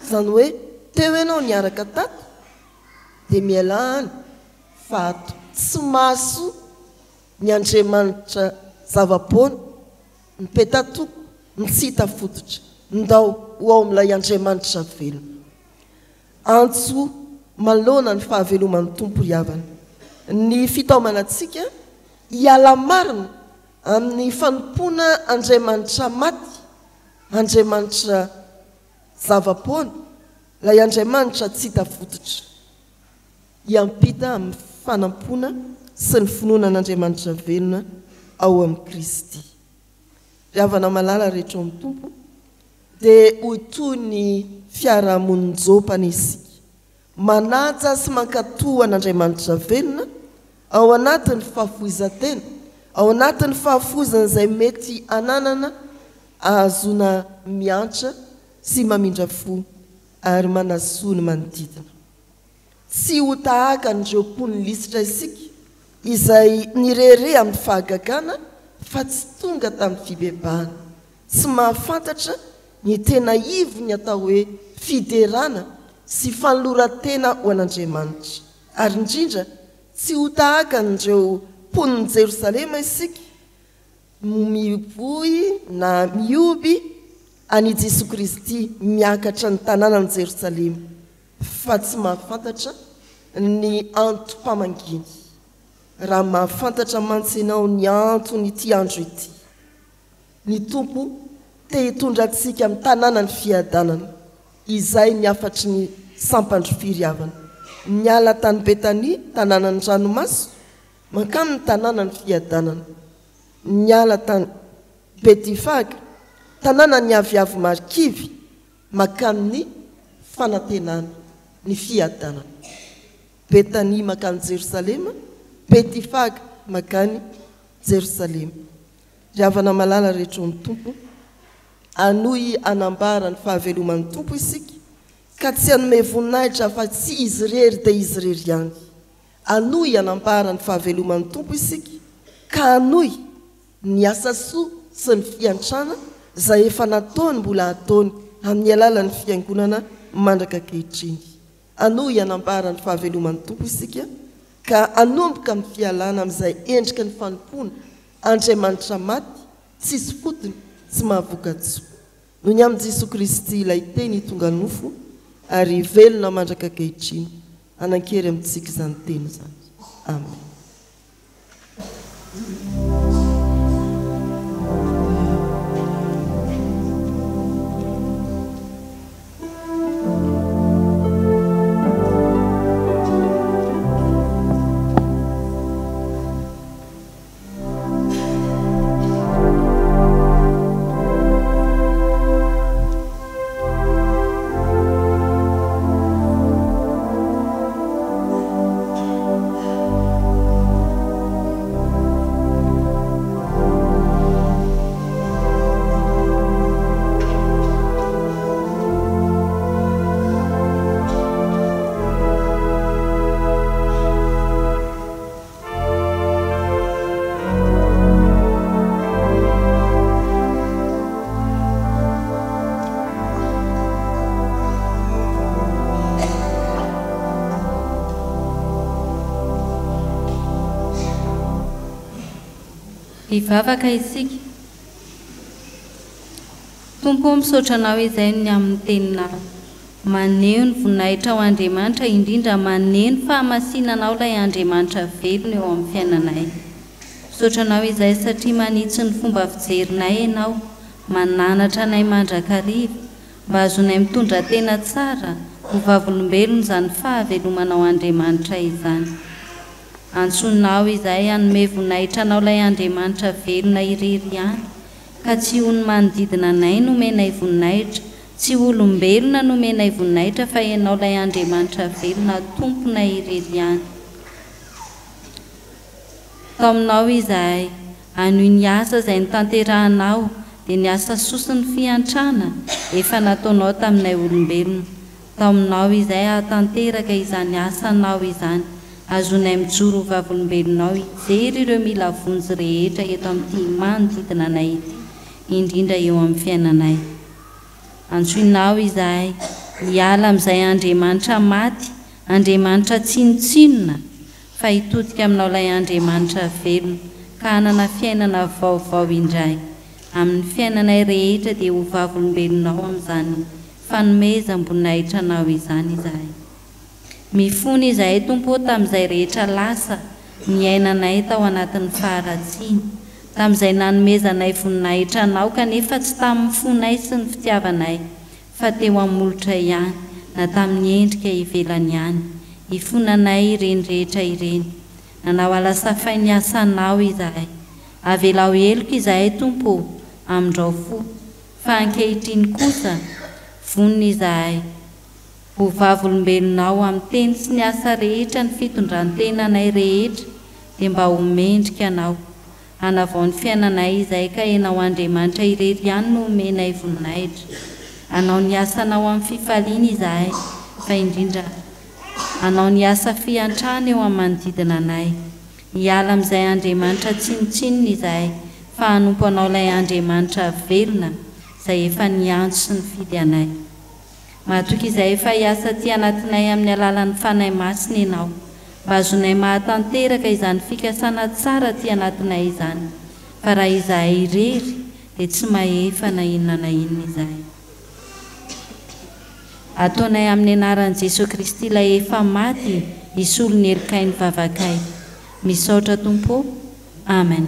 Izany hoe teo ianao niaraka tato dia mialà any fa ato tsy mahasoa ny Andriamanitra zava-poana, ny petatoko, ny tsy hita fototra. Ndao ho ao amin'ilay Andriamanitra velona. Antso manoloana ny fahaveloman'ny Tompo ry havana. Ny fitaomana antsika hiala marina amin'ny fanompoana Andriamanitra maty, Andriamanitra zava-poana, ilay Andriamanitra tsy hita fototra. Hiampita amin'ny fanampoana sy ny finoana an'Andriamanitra velona ao amin'i Kristy. Ry havana malala rehetra ao amin'ny Tompo, dia ho toy ny fiarahamonin'i Joba anie isika, manaja sy mankatò an'Andriamanitra velona ao anatin'ny fahafoizan-tena, ao anatin'ny fahafoizana izay mety hananana ahazoana miantra sy mamindra fo ary manasoa ny manodidina. Tsy ho tahaka an'ireo mponin'i Lystra isika, izay nirehareha amin'ny fahagagana fa tsy tonga tamin'ny fibebahana. Tsy mahafantatra ny tena ivon'ny atao hoe fiderana sy fanoloran-tena ho an'Andriamanitra. Ary indrindra, tsy ho tahaka an'ireo mponin'i Jerosalema isika, mivoy na mihoby an'i Jesoa Kristy miakatra ny tanànan'i Jerosalema, fa tsy mahafantatra ny antom-pamanginy. Raha mahafantatra mantsy ianao ny anton'ity andro ity, Ny Tompo te hitondra antsika amin'ny tanànan'ny fiadanana, izay ny hafatry ny sampandrofiry havana. Niala tany Betania, tanànan'ny ranomaso, mankamin'ny tanànan'ny fiadanana. Niala tany Betifaga, tanànan'ny aviavy marikivy, mankamin'ny fanantenana, ny fiadanana. Betania mankany Jerosalema, Betifaga mankany Jerosalema. Ry havana malala rehetra ao amin'ny Tompo, hanohy hanambara ny fahaveloman'ny Tompo isika, ka tsy hanome voninahitra afa-tsy Izy irery dia Izy irery ihany. Hanohy hanambara ny fahaveloman'ny Tompo isika, ka hanohy ny asa soa sy ny fiantrana izay efa nataony mbola hataony amin'ny alalan'ny Fiangonana mandraka ankehitriny. Hanohy hanambara ny fahaveloman'ny Tompo isika, ka hanomboka amin'ny fialana amin'izay endriky ny fanompoana Andriamanitra maty, tsisy fotony, tsy mahavoka-tsoa. Noho ny amin'i Jesoa Kristy ilay Teny tonga nofo ary velona mandraka ankehitriny, hanan-kery amintsika izany Teny izany. Amen. Hivavaka isika. Tompo ô misaotra Anao izay ny amin'ny teninao. Maneho ny voninahitrao Andriamanitra indrindra maneho ny fahamasinanao ilay Andriamanitra velona eo amin'ny fiainanay. Misaotra anao izahay satria manitsy ny fomba fijerinay ianao, mananatra anay mandrakariva mba hahazoanay mitondra tena tsara ho vavolombelona izany fahavelomanao Andriamanitra izany. Antsoinao izahay hanome voninahitra anao ilay Andriamanitra velona irery ihany ka tsy ho ny manodidina anay no omenay voninahitra Tsy olombelona no omenay voninahitra fa Ianao ilay Andriamanitra velona Tomponay irery ihany. Taominao izahay hanohy ny asa izay notanterahanao dia ny asa soa sy ny fiantrana efa nataonao taminay olombelona. Taominao izahay hahatanteraka izany asanao izany, hahazoanay mijoro ho vavolombelonao hijery ireo mila vonjy rehetra eto amin'ity manodidina anay ity, indrindra eo amin'ny fiainanay. Antsoinao izahay hiala amin'izay Andriamanitra maty, Andriamanitra tsinontsinona, fa hitodika aminao ilay Andriamanitra velona, ka hanana fiainana vaovao indray. Amin'ny fiainanay rehetra dia ho vavolombelonao amin'izany fanomezam-boninahitra anao izany izahay. Mifona izahay Tompo ô tamin'izay rehetra lasa niainanay tao anatin'ny faharatsiana, tamin'izay nanomezanay voninahitra Anao kanefa tsy tamin'ny fonay sy ny fitiavanay fa teo amin'ny molotray ihany na tamin'ny endrika ivelany ihany. Ifonanay ireny rehetra ireny. Nanao alasafay ny asanao izahay. Avelao heloka izahay Tompo ô, amindrao fo. Fa ankehitriny kosa, vonona izahay. Ho vavolombelonao amin'ny teny sy ny asa rehetra ny fitondran-tenanay rehetra dia mba ho mendrika Anao. Hanavao ny fiainanay izahay ka Ianao Andriamanitra irery ihany no omenay voninahitra. Hanao ny asanao amin'ny fifaliana izahay fa indrindra hanao ny asa fiantrana eo amin'ny manodidina anay. Hiala amin'izay Andriamanitra tsinontsinona izahay fa hanompo Anao ilay Andriamanitra velona izay efa niantso sy nifidy anay. Matoky izahay fa hiasa aty anatinay amin'ny alalan'ny Fanahy Masina Ianao, mba hahazoanay mahatanteraka izany fikasana tsara aty anatinay izany, fa raha izahay irery dia tsy mahefa na inona na inona izahay. Ataonay amin'ny anaran'i Jesoa Kristy ilay efa maty hisolo ny helokay ny vavakay. Misaotra Tompo ô. Amen.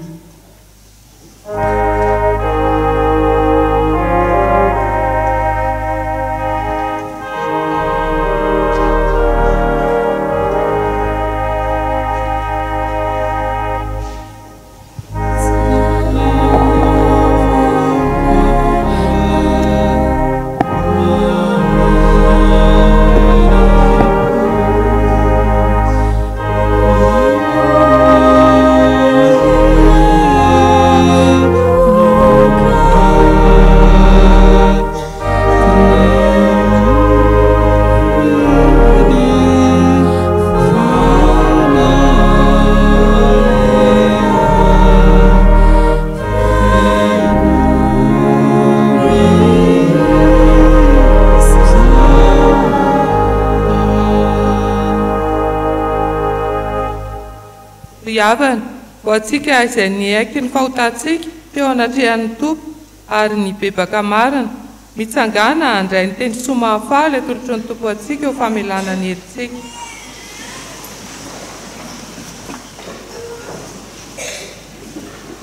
Ry havana, ho antsika izay niaiky ny fahotantsika teo anatrehan'ny Tompo ary nibebaka marina, mitsangàna handray ny teny soa mahafaly atolotry ny Tompo antsika ho famelana ny helotsika.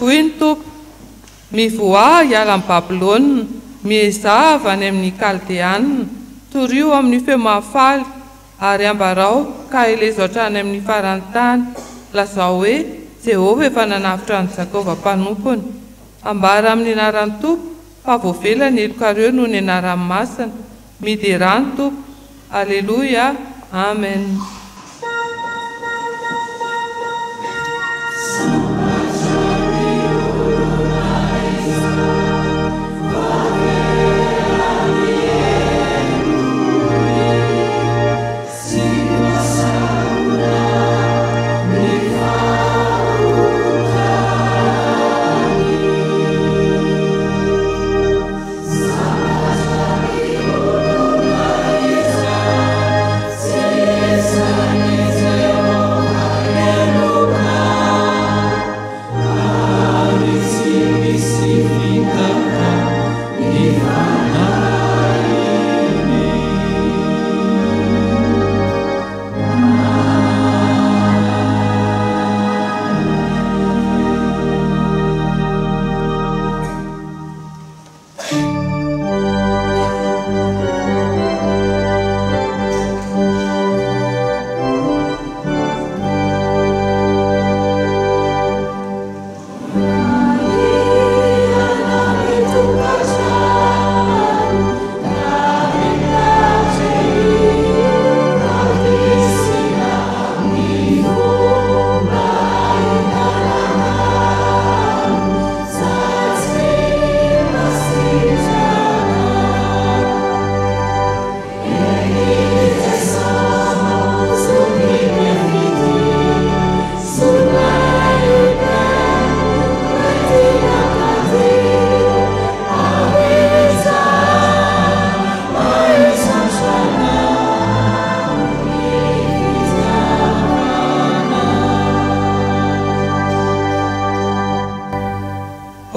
Hoy ny Tompo, Mivoaha hiala amin'i Babylona, miezaha avy any amin'ny Kaldeana, torio amin'ny feo mahafaly, Ary ambarao, ka elezo hatrany amin'ny faran'ny tany. Lazao hoe, Jehovah efa nanavotra an'i Jakoba mpanompony. Ambara amin'ny anaran'ny Tompo, fa voavela ny helokareo noho ny anarany masina. Miderà ny Tompo. Aleloia! Amen.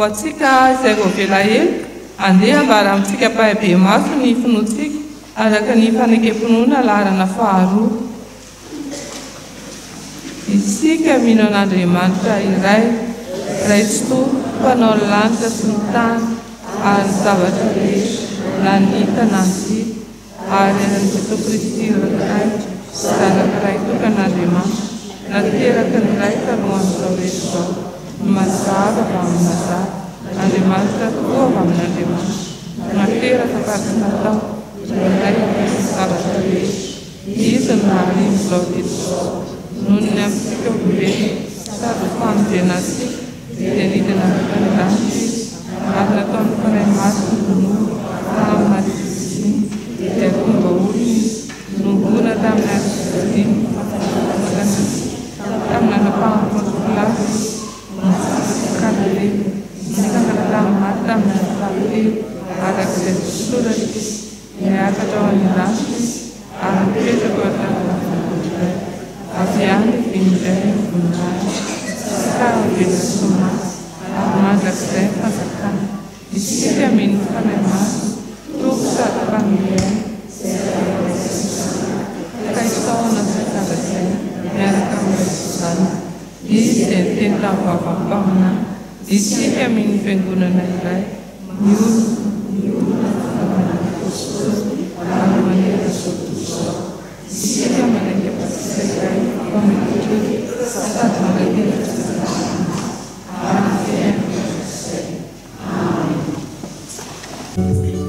Ho antsika izay voavela heloka, andeha hambara amintsika ampahibemaso ny finoantsika araka ny fanekem-pinoana laharana faharoa. Isika mino an'Andriamanitra iray, Ray Tsitoha, Mpanao ny lanitra sy ny tany ary ny zavatra rehetra, na ny hita na ny tsy hita, ary an'i Jesoa Kristy Ray, Zanaka Ray tokan'Andriamanitra, nateraky ny Ray talohan'izao rehetra izao, ny mazava avy amin'ny mazava, Andriamanitra tokoa avy amin'Andriamanitra, nateraka fa tsy natao, iray amin'ny zavatra rehetra. Izy no naharivo izao rehetra izao. Noho ny amintsika olombelona, sady ho famonjena antsika, dia nidina avy tany an-danitra Izy, ary nataon'ny Fanahy Masina ho nofo tamin'i Maria Virjiny, dia tonga olona Izy, nohomboana tamin'ny hazo fijaliana ho fahafatesana antsika, tamin'ny nanapahan'i Pontio Pilato Izy, nitsitsy ka nalevina, nitsangana tamin'ny maty tamin'ny andro fahatelo, araka izay voasoratra Izy. Niakatra ho any an-danitra izy ary nipetraka eo an-tanan'Andriamanitra Ray. Avy any dia indray ny voninahiny sy fahavelo sy maty ary mandrakizay ny fanjakany. Isika mino ny Fanahy Masina, Tompo sady Mpanome aina, izay avy ao amintsika, ka isaorana sy ankalazaina miaraka amin'ny Ray sy Zanaka. Izy dia niteny tamin'ny vavan'ny mpaminany. Isika mino ny Fiangonana iray. Ny olona, ny olona fanaovana ny Apostoly ary manerana izao tontolo izao. Isika manaiky batisa iray mpamelan-keloka sady manantena fitsanganana ary ny fiainana mandrakizay. Amena.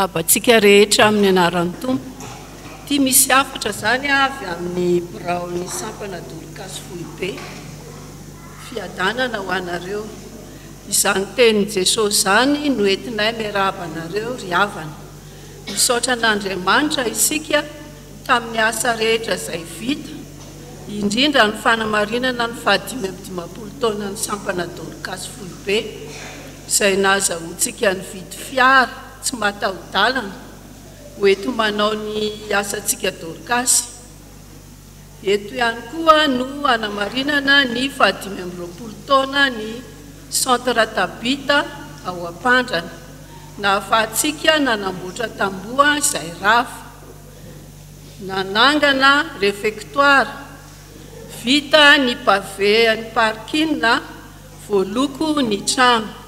Miarahaba antsika rehetra amin'ny anaran'ny Tompo. Ity misy hafatra izany avy amin'ny biraon'ny sampana Dorkasy foibe. Fiadanana ho anareo. Izany tenin'i Jesosy izany no entinay miarahaba anareo ry havana. Misaotra an'Andriamanitra isika tamin'ny asa rehetra izay vita, indrindra ny fanamarinana ny faha 55 taonan'ny sampana Dorkasy foibe, izay nahazahoantsika nividy fiara tsy mataho-dalana ho enti-manao ny asantsika Dorkasy. Eto ihany koa no hanamarinana ny faha 25 taona ny Centre Tabita ao Ampandrana, nahafahantsika nanamboatra tamboho izay rava, nanangana réfectoire, vita ny pavé an'ny parking, voaloko ny trano.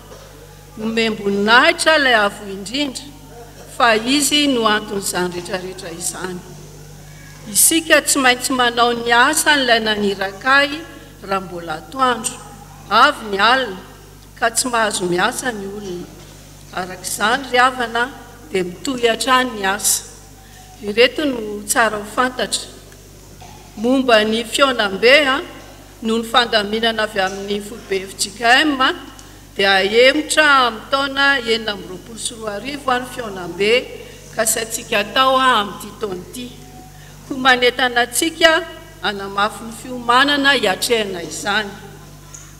Omem-boninahitra ilay Avo Indrindra, fa Izy no anton'izany rehetrarehetra izany. Isika tsy maintsy manao ny asan'ilay naniraka ahy raha mbola atoandro. Avy ny alina, ka tsy mahazo miasa ny olona. Araka izany, ry havana, dia mitohy hatrany ny asa. Ireto no tsara ho fantatra. Momba ny fihaonambe, noho ny fandaminana avy amin'ny foibe fjkm, dia ahemotra amin'ny taona 2026 ny fihaonambe kasaintsika atao amin'ity taona ity. Koa manentana antsika hanamafy ny fiomanana hiatrehana izany.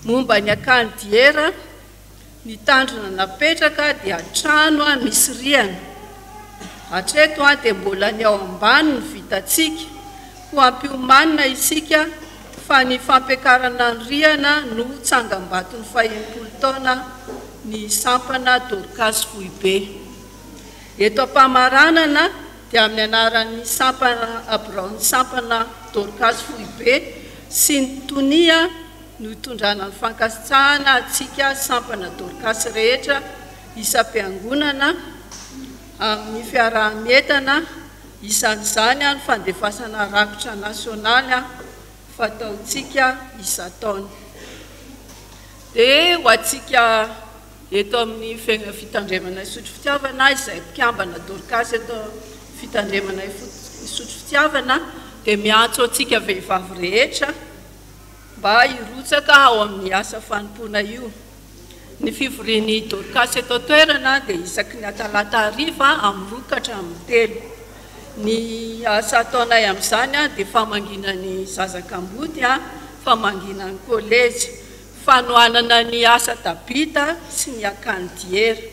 Momba ny akany Diera, ny tanjona napetraka dia trano misy rihana. Hatreto dia mbola ny ao ambany no vitantsika, koa ampiomanina isika fa ny fampiakarana ny rihana no tsangambaton'ny faha-60 taona ny sampana Dorkasy Foibe. Eto am-pamaranana dia amin'ny anaran'ny sampana biraon'ny sampana Dorkasy Foibe sy ny tonia no itondrana ny fankasitrahana antsika sampana Dorkasy rehetra isam-piangonana amin'ny fiaraha-mientana, isan'izany ny fandefasana rakitra nasionaly fataontsika isan-taona. Dia ho antsika eto amin'ny Fitandremana Isotry Fitiavana izay mpikambana Dorkasy eto Fitandremana Isotry Fitiavana dia miantso antsika vehivavy rehetra mba hirotsaka ao amin'ny asa fanompoana io. Ny fivorian'ny Dorkasy eto an-toerana dia isaky ny atalata hariva amin'ny roa ka hatramin'ny telo. Ny asa ataonay amin'izany dia famangiana ny zaza kamboty, famangiana ny kolejy, fanohanana ny asa Tabita sy ny akany Diera.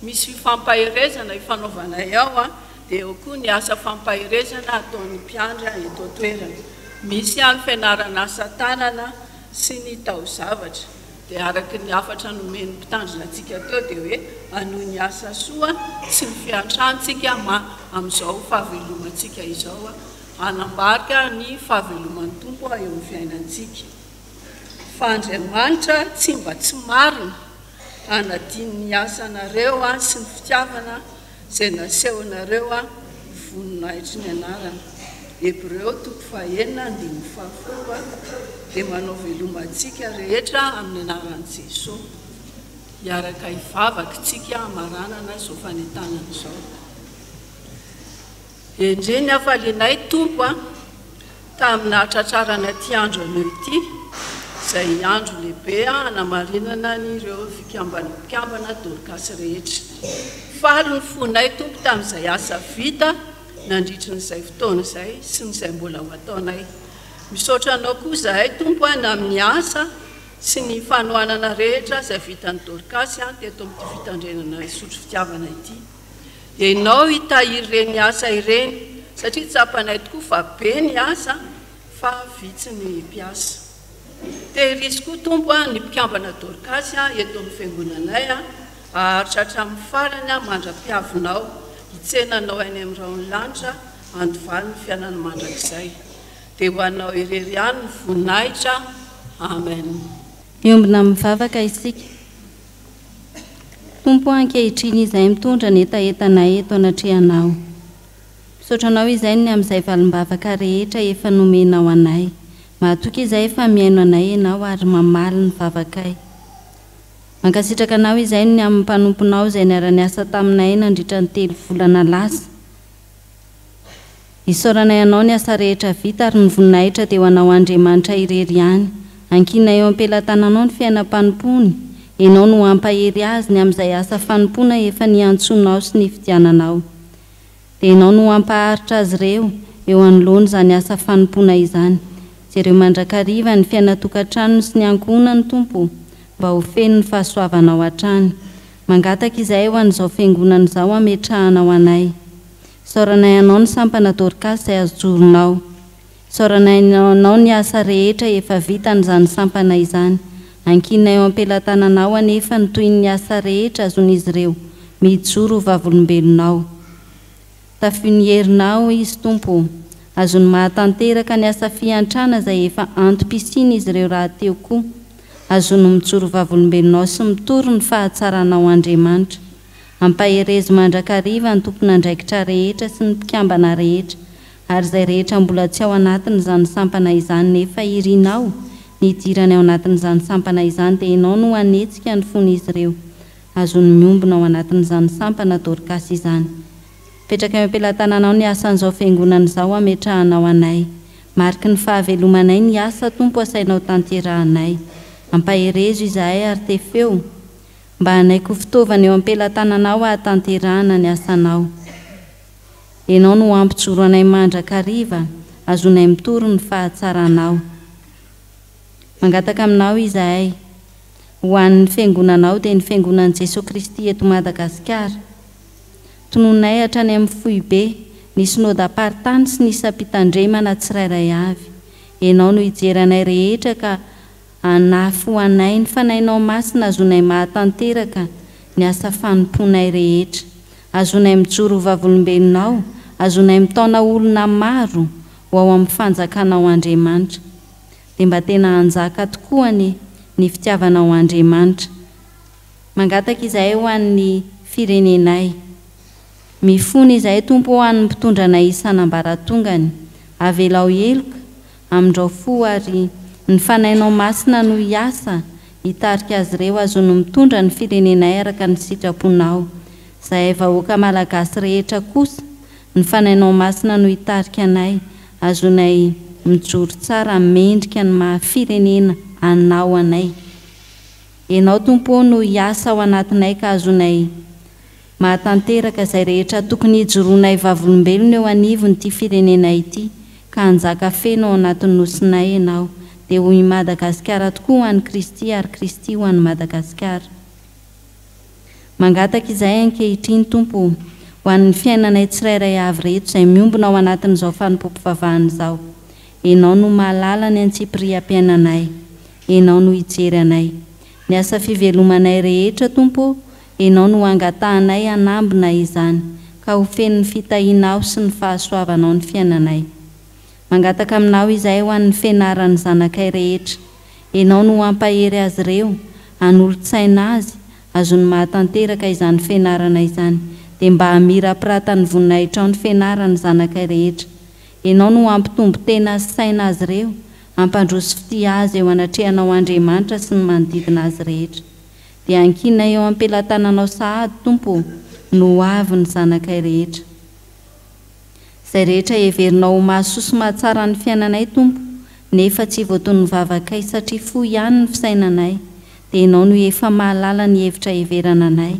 Misy fifampaherezana ifanaovanay ao, dia eo koa ny asa fampaherezana ataon'ny mpiandry eto an-toerana. Misy ihany fianarana asa tanana sy ny taozavatra. Dia araka ny hafatra nomen'ny mpitandrina antsika teo dia hoe hanohy ny asa soa sy ny fiantrantsika ma amin'izao fahavelomantsika izao hanambarika ny fahaveloman'ny Tompo eo amin'ny fiainantsika. Fa Andriamanitra tsy mba tsy marina hanadino ny asanareo sy ny fitiavana izay nasehonareo voninahitry ny anarany. Hebreo toko fahenina andininy fahafolo dia manao veloma antsika rehetra amin'ny anaran'i Jesoa. Hiaraka hivavaka isika hamaranana izao fanentanana izao. Endrey ny hafalianay Tompo a, tamin'ny nahatratrarana ity andro anio ity, izay andro lehibe hanamarinana an'ireo fikamban'ny mpikambana Dorkasy rehetra. Faly ny fonay Tompo tamin'izay asa vita nandritry ny izay fotoana izay sy ny izay mbola ho ataonay. Misaotra Anao koa izahay Tompo a, na amin'ny asa sy ny fanohanana rehetra izay vitan'ny Dorkasy teto amin'ity fitandrenana Isotry Fitiavana ity. Ianao hitahiry ireny asa ireny satria tsapanay tokoa fa be ny asa fa vitsy ny mpiasa. Tehirizo koa Tompo a ny mpikambana Dorkasy a eto amin'ny fiangonanay a haharitra hatramin'ny farany a mandra-piavinao hitsena anao any amin'ny rahon'ny lanitra handovaly ny fiainana mandrakizay. Dia ho anao irery ihany ny voninahitra. Amen. Miombona amin'ny vavaka isika. Tompo o ankehitriny izahay mitondra ny hetahetanay eto anatrehanao. Misaotra Anao izahay ny amin'izay valim-bavaka rehetra efa nomenao anay. Mahatoky izahay fa mihaino anay Ianao ary mamaly ny vavakay. Mankasitraka Anao izahay ny amin'ny mpanomponao izay niara-niasa taminay nandritra ny telo volana lasa. Isaoranay Anao ny asa rehetra vita ary ny voninahitra dia ho Anao Andriamanitra irery ihany. Ankinina eo am-pelatananao ny fiainam-panompoany, Ianao no hampahery azy ny amin'izay asa fanompoana efa niantsoanao sy nifidiananao. Dia Ianao no hampaharitra azy ireo eo anoloan'izany asa fanompoana izany. Jereo mandrakariva ny fiainan-tokantranony sy ny ankohonany Tompo o, mba ho feno ny fahasoavanao hatrany. Mangataka izahay ho an'izao fiangonana izao hametrahanao anay. Isaoranay Anao ny sampana Dorcas izay ajoronao. Isaoranay Anao ny asa rehetra efa vitan'izany sampana izany. Ankininay eo am-pelatananao anefa ny tohin'ny asa rehetra azon'izy ireo mijoro ho vavolombelonao. Tafio ny herinao izy Tompo o. Azony mahatanteraka ny asa fiantrana izay efa antom-pisian'izy ireo rahateo koa. Azony mijoro vavolombelonao sy mitory ny fahatsaranao Andriamanitra. Ampaherezo mandrakariva ny tompon'andraikitra rehetra sy ny mpikambana rehetra ary izay rehetra mbola tsy ao anatin'izany sampana izany nefa irinao ny hidirany ao anatin'izany sampana izany dia ianao no hanetsika ny fon'izy ireo azony miombona ao anatin'izany sampana Dorkasy izany. Mipetraka eo am-pelatananao ny asan'izao fiangonana izao hametrahanao anay. Mariky ny fahavelomanay ny asa Tompo asainao tanterahanay. Ampaherezo izahay ary tefeo Mba hanaiky ho fitaovana eo am-pelatananao hahatanterahana ny asanao. Ianao no hampijoro anay mandrakariva, azonay mitory ny fahatsaranao. Mangataka aminao izahay, ho an'ny Fiangonanao dia ny Fiangonan'i Jesoa Kristy eto Madagasikara. Tononay hatrany amin'ny foibe, ny Synodam-paritany sy ny isam-pitandremana tsirairay avy. Ianao no hijery anay rehetra ka Hanafy ho anay ny Fanahinao Masina azonay mahatanteraka ny asa fanompoanay rehetra. Azonay mijoro ho vavolombelonao, azonay mitaona olona maro ho ao amin'ny fanjakanao Andriamanitra. Dia mba tena hanjaka tokoa anie ny fitiavanao Andriamanitra. Mangataka izahay ho an'ny firenenay. Mifona izahay Tompo ho an'ny mpitondra anay isan'ambaratongany. Avelao heloka Amindrao fo ary ny Fanahinao Masina no hiasa hitarika azy ireo azony mitondra ny firenenay araka ny sitraponao. Zahay vahoaka Malagasy rehetra kosa, ny Fanahinao Masina no hitarika anay azonay mijoro tsara mendrika ny maha firenena anao anay. Ianao Tompo ô no hiasa ao anatinay ka azonay Mahatanteraka izay rehetra tokony hijoroanay vavolombelona eo anivon'ity firenena ity ka hanjaka feno ao anatin'ny Nosinay Ianao, dia ho i Madagasikara tokoa ho an'i Kristy ary Kristy ho an'i Madagasikara. Mangataka izahay ankehitriny, Tompo o, ho an'ny fiainanay tsirairay avy reto izay miombona ao anatin'izao fanompoam-pivavahana izao. Ianao no mahalala ny antsipiriam-piainanay. Ianao no hijery anay. Ny asa fivelomanay rehetra, Tompo o, Ianao no angatahanay hanambina izany, ka ho feno ny fitahianao sy ny fahasoavanao ny fiainanay. Mangataka Aminao izahay ho an'ny fianaran'ny zanakay rehetra. Ianao no hampahery azy ireo, hanolo-tsaina azy, azony mahatanteraka izany fianarana izany, dia mba hamirapiratan'ny voninahitrao ny fianaran'ny zanakay rehetra. Ianao no hampitombo tena sy saina azy ireo, hampandroso fitia azy eo anatrehanao Andriamanitra sy ny manodidina azy rehetra. Dia ankinina eo am-pelatananao sahady, Tompo ô, no ho avy ny zanakay rehetra. Izay rehetra heverinao ho mahasoa sy mahatsara ny fiainanay, Tompo, nefa tsy voaton'ny vavakay satria fohy ihany ny fisainanay, dia Ianao no efa mahalala ny hevitra heverana anay,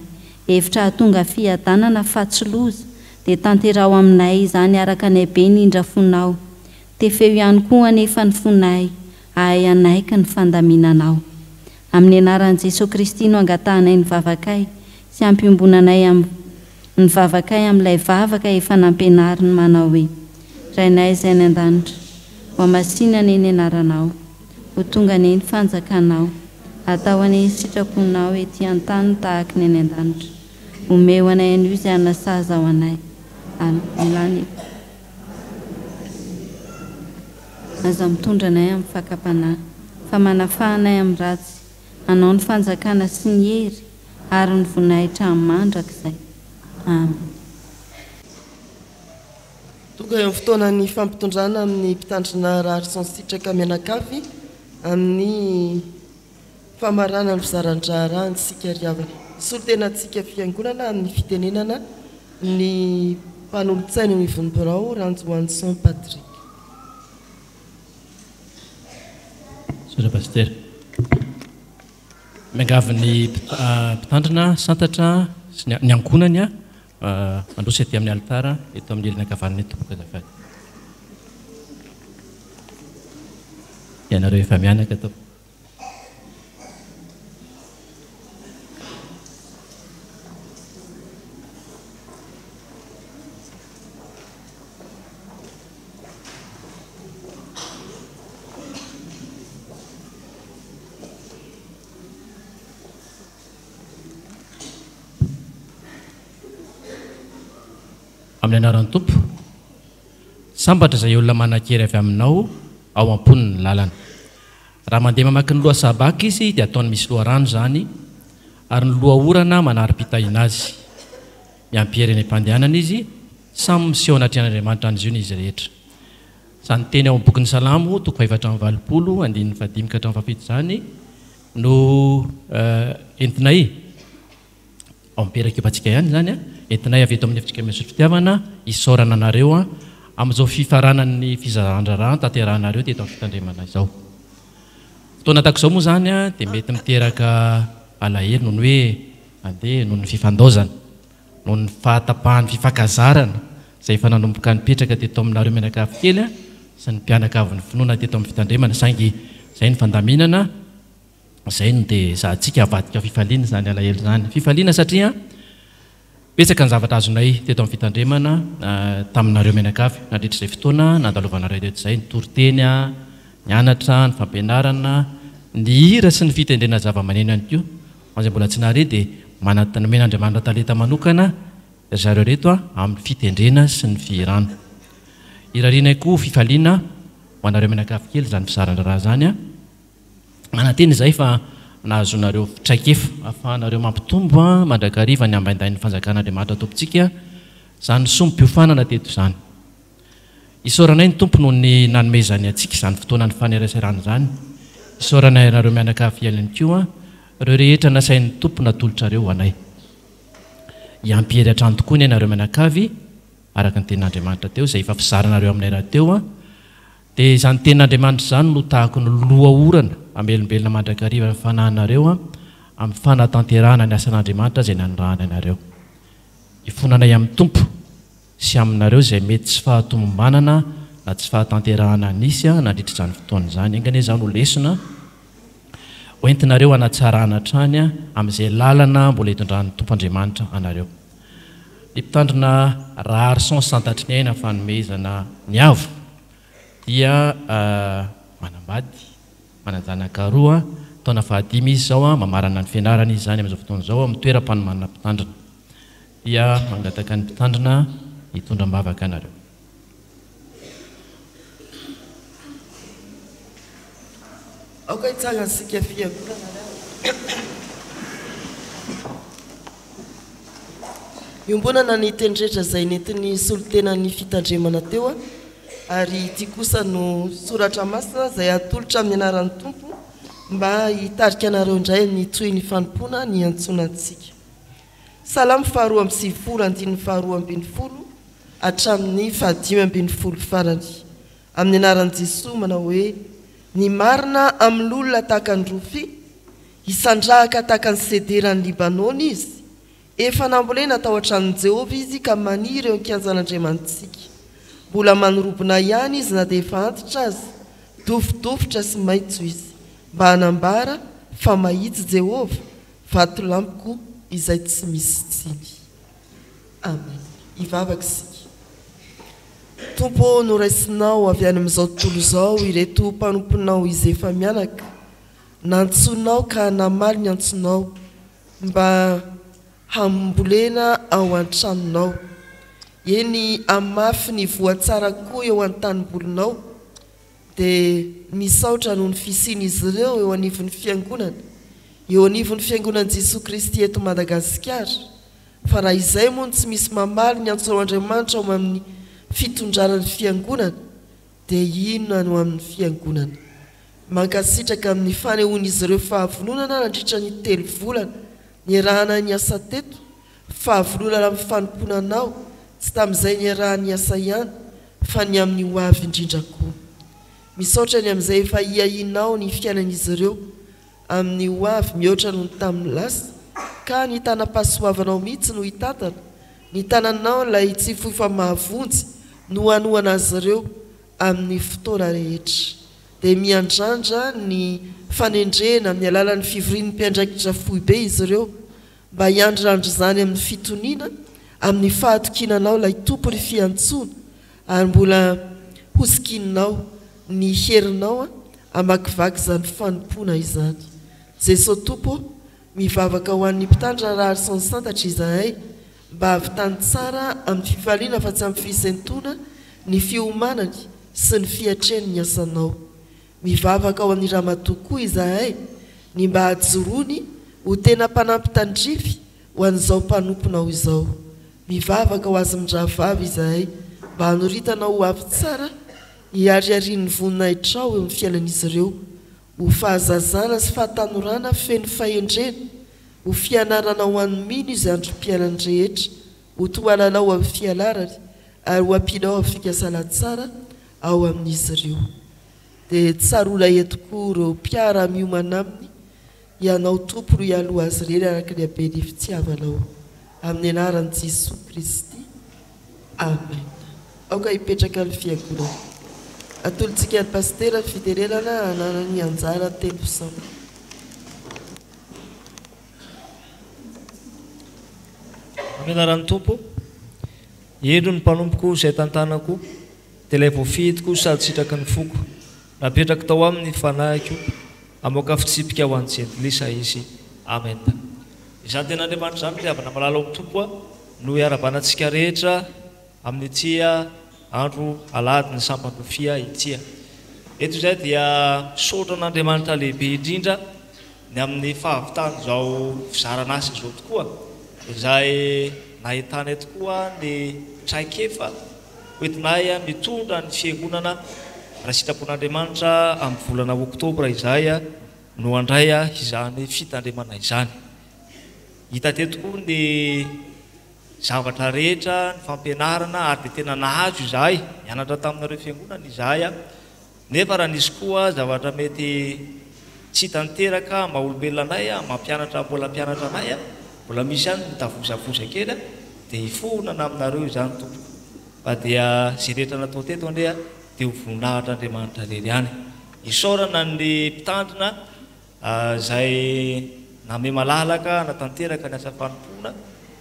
hevitra hahatonga fiadanana fa tsy loza, dia tanteraho aminay izany araka ny habeny indra fonao. Tefeo ihany koa anefa ny fonay hahay hanaiky ny fandaminanao. Amin'ny anaran'i Jesoa Kristy no angatahanay ny vavakay sy ampiombonanay am ny vavakay amin'ilay vavaka efa nampianariny manao hoe, Rainay izay any an-danitra, ho hamasina anie ny anaranao, ho tonga anie ny fanjakanao, atao anie ny sitraponao ety an-tany tahaky ny any an-danitra. Omeo anay anio izay hanasazy ao anay. Amen. Aza mitondra anay amin'ny fakam-panahy, fa manafaha anay amin'ny ratsy, Anao ny fanjakana sy ny hery ary ny voninahitra mandrakizay. Amen. Tonga eo amin'ny fotoanan'ny fampitondrana amin'ny Mpitandrina Raharison Sitraka mianakavy amin'ny. Famaranana ny fizaran-draharaha antsika ry havana. Solontenantsika Fiangonana amin'ny fitenenana ny mpanolotsaina eo anivon'ny birao, Ranjoanson Patrick. Misaotra Pasitera. Miangavy ny mpitandrina santatra sy ny ankohonany mandroso ety amin'ny alitara eto amin'ny ilany ankavanana eto tompoko azafady. Ianareo efa mianaka tompoko. Amin'ny anaran'ny Tompo. Sambatra izay olona manan-kery avy aminao ao am-pony ny lalana. Raha mandeha mamaky ny lohasaha-baka izy dia ataony misy loharano izany ary ny loha orana manari-pitahiana azy. Miampy hery any am-pandehanana izy, samy miseho anatrehan'Andriamanitra any Ziona izy rehetra. Izany teny ao amin'ny bokin'ny Salamo, toko fahefatra amby 80, andininy fahadimy ka hatramin'ny fahafito izany no entinay. Ao amin'ny perekopantsika ihany izany, entinay avy eto amin'ny Efitrika Misotro Fitiavana hisaorana anareo amin'izao fifaranan'ny fizaran-draharaha tanterahinareo teto amin'ny fitandremana izao. Fotoana tahaka izao moa izany dia mety miteraka alahelo noho ny hoe andeha noho ny fifandaozana, noho ny fahatapahan'ny fifankazarana izay efa nanomboka nipetraka teto aminareo mianakavy kely sy ny mpianakavin'ny finoana teto amin'ny fitandremana saingy izay ny fandaminana Izay no dia ezahantsika avadika ho fifaliana izany alahelo izany. Fifaliana satria betsaka ny zavatra azonay teto amin'ny fitandremana taminareo mianakavy nandritra izay fotoana nandalovanareo teto izay, ny toriteny, ny anatra, ny fampianarana, ny hira sy ny fitendrena zavamaneno ihany koa. Ho an'izay mbola tsy nahare dia manana nomen'Andriamanitra talenta manokana ry zareo ireto amin'ny fitendrena sy ny fihirana. Irarianay koa fifaliana ho anareo mianakavy kely izany fizaran-draharaha izany. Manantena izahay fa nahazoanareo traikefa ahafahanareo mampitombo mandrakariva ny ambaindain'ny fanjakan'Andriamanitra Tompontsika izany sombim-piofanana teto izany. Isaoranay ny Tompo noho ny nanomezany antsika izany fotoana nifaneraserana izany. Isaoranay anareo mianakavy ihany koa ireo rehetra nasain'ny Tompo natolotrareo ho anay. Hiampy hery hatrany tokoa anie nareo mianakavy araka ny tenin'Andriamanitra teo izay efa fizaranareo aminay rahateo. Dia izany tenin'Andriamanitra izany no tahako ny loha orana hamelombelona mandrakariva ny fanahinareo amin'ny fanatanterahana ny asan'Andriamanitra izay nanirahany anareo. Ifonanay amin'ny Tompo sy aminareo izay mety tsy fahatomombanana na tsy fahatanterahana nisy nandritra izany fotoana izany. Enga anie izany ho lesona hoentinareo hanatsarana hatrany amin'izay lalana mbola hitondran'ny Tompo Andriamanitra anareo. Ny Mpitandrina Raharison Santatriniaina Fanomezana ny Avo dia manambady, manan-janaka roa, taona fahadimy izy izao, mamarana ny fianarana izy izany amin'izao fotoana izao amin'ny toeram-panomanana mpitandrina. Dia mangataka ny mpitandrina hitondra am-bavaka anareo. Aoka hitsangana isika fiangonana. Iombonana ny teny rehetra izay nentin'ny solontenan'ny fitandremana teo ary ity kosa no soratra masina izay atolotra amin'ny anaran'ny Tompo mba hitarika anareo indray amin'ny tohin'ny fanompoana niantsoana antsika. Salamo faharoa 92 andininy faharoa 12 hatramin'ny fahadimy 15 farany. Amin'ny anaran'i Jesoa manao hoe, Ny marina amin'olona tahaka ny rofia, hisandrahaka tahaka ny sedera any Libanona izy. Efa nambolena tao an-tranon'i Jehovah izy ka maniry eo an-kianjan'Andriamanitsika. Mbola manorobona ihany izy na dia efa antitra aza, dofodofotra sy maitso izy, mba hanambara fa mahitsy Jehovah, vatolampiko izay tsy misy tsiny. Amen. Hivavaka isika. Tompo ô, noraisinao avy any amin'izao tontolo izao ireto mpanomponao izay efa mianaka, nantsoinao ka namaly ny antsonao mba hambolena ao an-tranonao. Eny, hamafy ny voa tsara koa eo an-tanimbolinao. Dia misaotra noho ny fisian'izy ireo eo anivon'ny Fiangonana, eo anivon'ny Fiangonan'i Jesoa Kristy eto Madagasikara, fa raha izay moa no tsy misy mamaly ny antsonao Andriamanitra ao amin'ny fitondrana ny Fiangonana, dia inona no amin'ny Fiangonana? Mankasitraka amin'ny fanehoan'izy ireo fahavononana nandritra ny telo volana niarahana niasa teto, fahavononana amin'ny fanompoana Anao, tsy tamin'izay niaraha-niasa ihany, fa ny amin'ny ho avy indrindra koa. Misaotra ny amin'izay efa hiahianao ny fiainan'izy ireo amin'ny ho avy mihoatra noho ny tamin'ny lasa, ka ny tanam-pahasoavanao mihitsy no hitantana, ny tananao ilay tsy fohy fa mahavonjy no hanohana azy ireo amin'ny fotoana rehetra. Dia miandrandra ny fanendrena amin'ny alalan'ny fivorian'ny mpiandraikitra foibe izy ireo mba hiandrandra izany amin'ny fitoniana, amin'ny fahatokiana Anao ilay Tompon'ny fiantsoana, ary mbola hosikininao ny herinao hamakivaky izany fanompoana izany. Jeso Tompo ô, mivavaka ho an'ny Mpitandrina Raharison Santatra izahay mba hahavitany tsara amin'ny fifaliana fa tsy amin'ny fisentoana ny fiomanany sy ny fiatreny ny asanao. Mivavaka ho an'i Ramatoa koa izahay ny mba hahajoroany ho tena mpanampy tandrify ho an'izao mpanomponao izao. Mivavaka ho azy mindrahavavy izahay mba hanoritanao ho avy tsara hihariharian'ny voninahitrao eo amin'ny fiainan'izy ireo, ho fahazazana sy fahatanorana feno fahendrena, ho fianarana ho an'ny mino izy androm-piainany rehetra, ho tohananao amin'ny fianarany ary ho ampianao amin'ny fikasana tsara ao amin'izy ireo. Dia tsaroana eto koa ireo mpiara-miomana aminy, Ianao Tompo no hialoha azy ireny araka ny haben'ny fitiavanao. Amin'ny anaran'i Jesoa Kristy. Amen. Aoka hipetraka ny Fiangonana. Atolotsika an'i Pasitera ny fitenenana hananany anjara teny fisaorana. Amin'ny anaran'ny Tompo, Indro ny mpanompoko izay tantanako, dia ilay voafidiko sady sitraky ny foko. Napetrako tao aminy ny fanahiko, hamoaka fitsipika ho an'ny jentilisa izy. Amena. Izany tenin'Andriamanitra izany, ry havana malala ao amin'ny Tompo, no iarahabana antsika rehetra amin'ity andro alahadin'ny sampan-drofia ity. Eto izay dia misaotra an'Andriamanitra lehibe indrindra ny amin'ny fahavitan'izao fizarana asa izao tokoa, izay nahitanay tokoa ny traikefa hoentinay mitondra ny Fiangonana raha sitrapon'Andriamanitra amin'ny volana oktobra izahay no handray izany fitandremana izany. Hita teto koa ny zavatra rehetra, ny fampianarana ary dia tena nahazo izahay, nianatra taminareo Fiangonana izahay. Nefa raha nisy koa zavatra mety tsy tanteraka maha olombelona anay, mampianatra mbola mpianatra anay, mbola misy ihany ny mitavozavoza kely, dia hifonana aminareo izany tompoko. Fa dia izay rehetra natao teto anie dia ho voninahitr'Andriamanitra irery ihany. Isaorana ny mpitandrina izay namehy malalaka hanatanteraka ny asa fanompoana,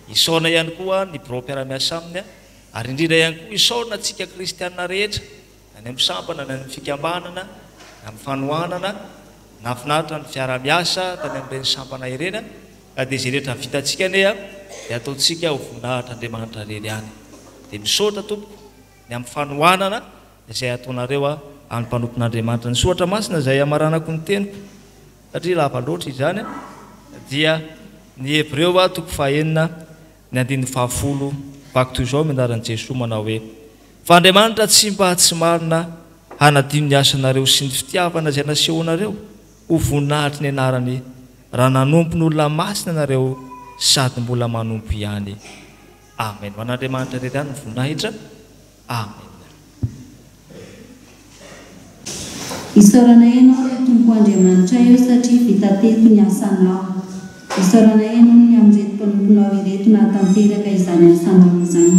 isaorana ihany koa ny birao mpiara-miasa aminy, ary indrindra ihany koa isaorana antsika kristiana rehetra na ny amin'ny sampana na ny amin'ny fikambanana na amin'ny fanohanana, nahafinaritra ny fiaraha-miasa tany amin'ireny sampana ireny ka dia izay rehetra vitantsika anie dia ataontsika ho voninahitr'Andriamanitra irery ihany. Dia misaotra tompoko ny amin'ny fanohanana izay ataonareo an'ny mpanompon'Andriamanitra. Ny soratra masina izay hamaranako ny teniko satria lava loatra izany dia ny Hebreo toko fahenina ny andininy fahafolo, vaky toy izao amin'ny anaran'i Jesoa manao hoe, Fa Andriamanitra tsy mba tsy marina hanadino ny asanareo sy ny fitiavana izay nasehonareo ho voninahitry ny anarany raha nanompo ny olona masina ianareo sady mbola manompo ihany. Amen. Ho an'Andriamanitra irery ihany ny voninahitra. Amen. Isaoranay Ianao ry Tompo Andriamanitray o satria vita teto ny asanao. Isaoranay Ianao ny amin'ireto mpanomponao ireto nahatanteraka izany asanao izany.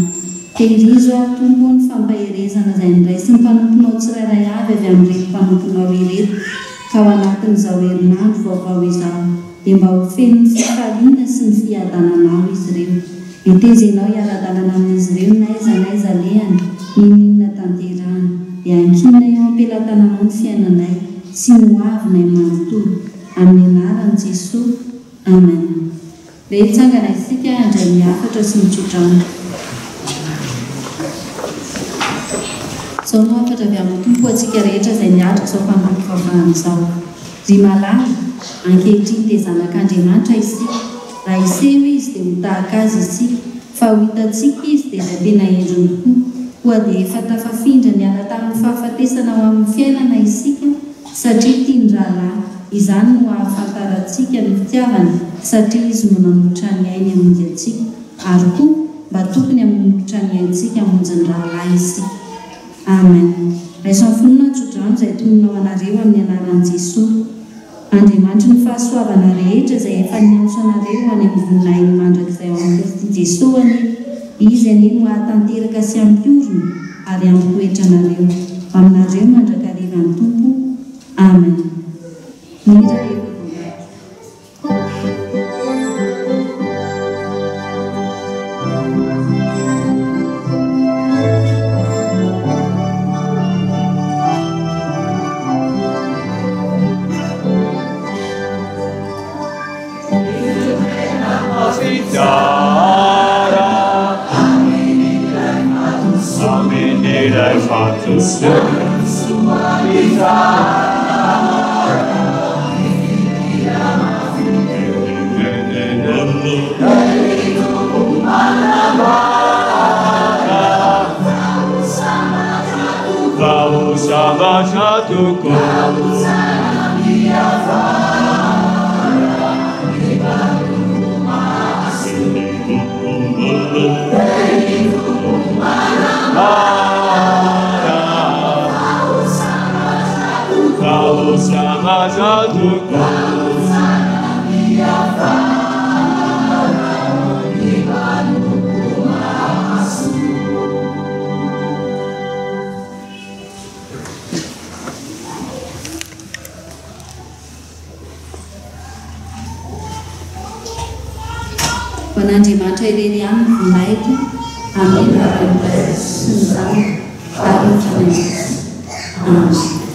Tehirizo ary Tompo o ny fampaherezana izay noraisin'ny mpanomponao tsirairay avy avy amin'ireto mpanomponao ireto ka ao anatin'izao herinandro vaovao izao dia mba ho feno ny fifaliana sy ny fiadananao izy ireo. Hetezenao hiara-dalana amin'izy ireo n'aiza n'aiza alehany, n'inon'inona tanterahany. Dia ankinina eo am-pelatananao ny fiainanay sy ny ho avinay manontolo. Amin'ny anaran'i Jesoa. Amen. Ndeha hitsangana isika handray ny hafatra sy ny tsodrano. Izao no hafatra avy amin'ny Tompo ho antsika rehetra izay miatrika izao fanompoam-pivavahana izao. Ry malala, ankehitriny dia zanak'Andriamanitra isika. Raha hiseho Izy dia ho tahaka Azy isika, fa ho hitantsika Izy dia ilay tena endriny tokoa. Koa dia efa tafafindra niala tamin'ny fahafatesana ho amin'ny fiainana isika. Satria tia ny rahalahy. Izany no ahafantarantsika ny fitiavana, satria Izy no nanolotra ny ainy hamonjy antsika, ary koa mba tokony hamonolotra ny aintsika hamonjy ny rahalahy isika. Amen. Raiso amin'ny finoana ny tsodrano izay tononina ho anareo amin'ny anaran'i Jesoa. Andriamanitry ny fahasoavana rehetra izay efa niantso anareo ho any amin'ny voninahiny mandrakizay ao amin'i Kristy Jesoa anie Izy anie no hahatanteraka sy hampiorina ary hampitoetra anareo. Aminareo mandrakariva ny Tompo. Amen. Ny hira efa voavaky. Ho an'Andriamanitra irery ihany ny voninahitra, amin'ny anaran'ny Ray sy ny Zanaka ary ny Fanahy Masina. Amen.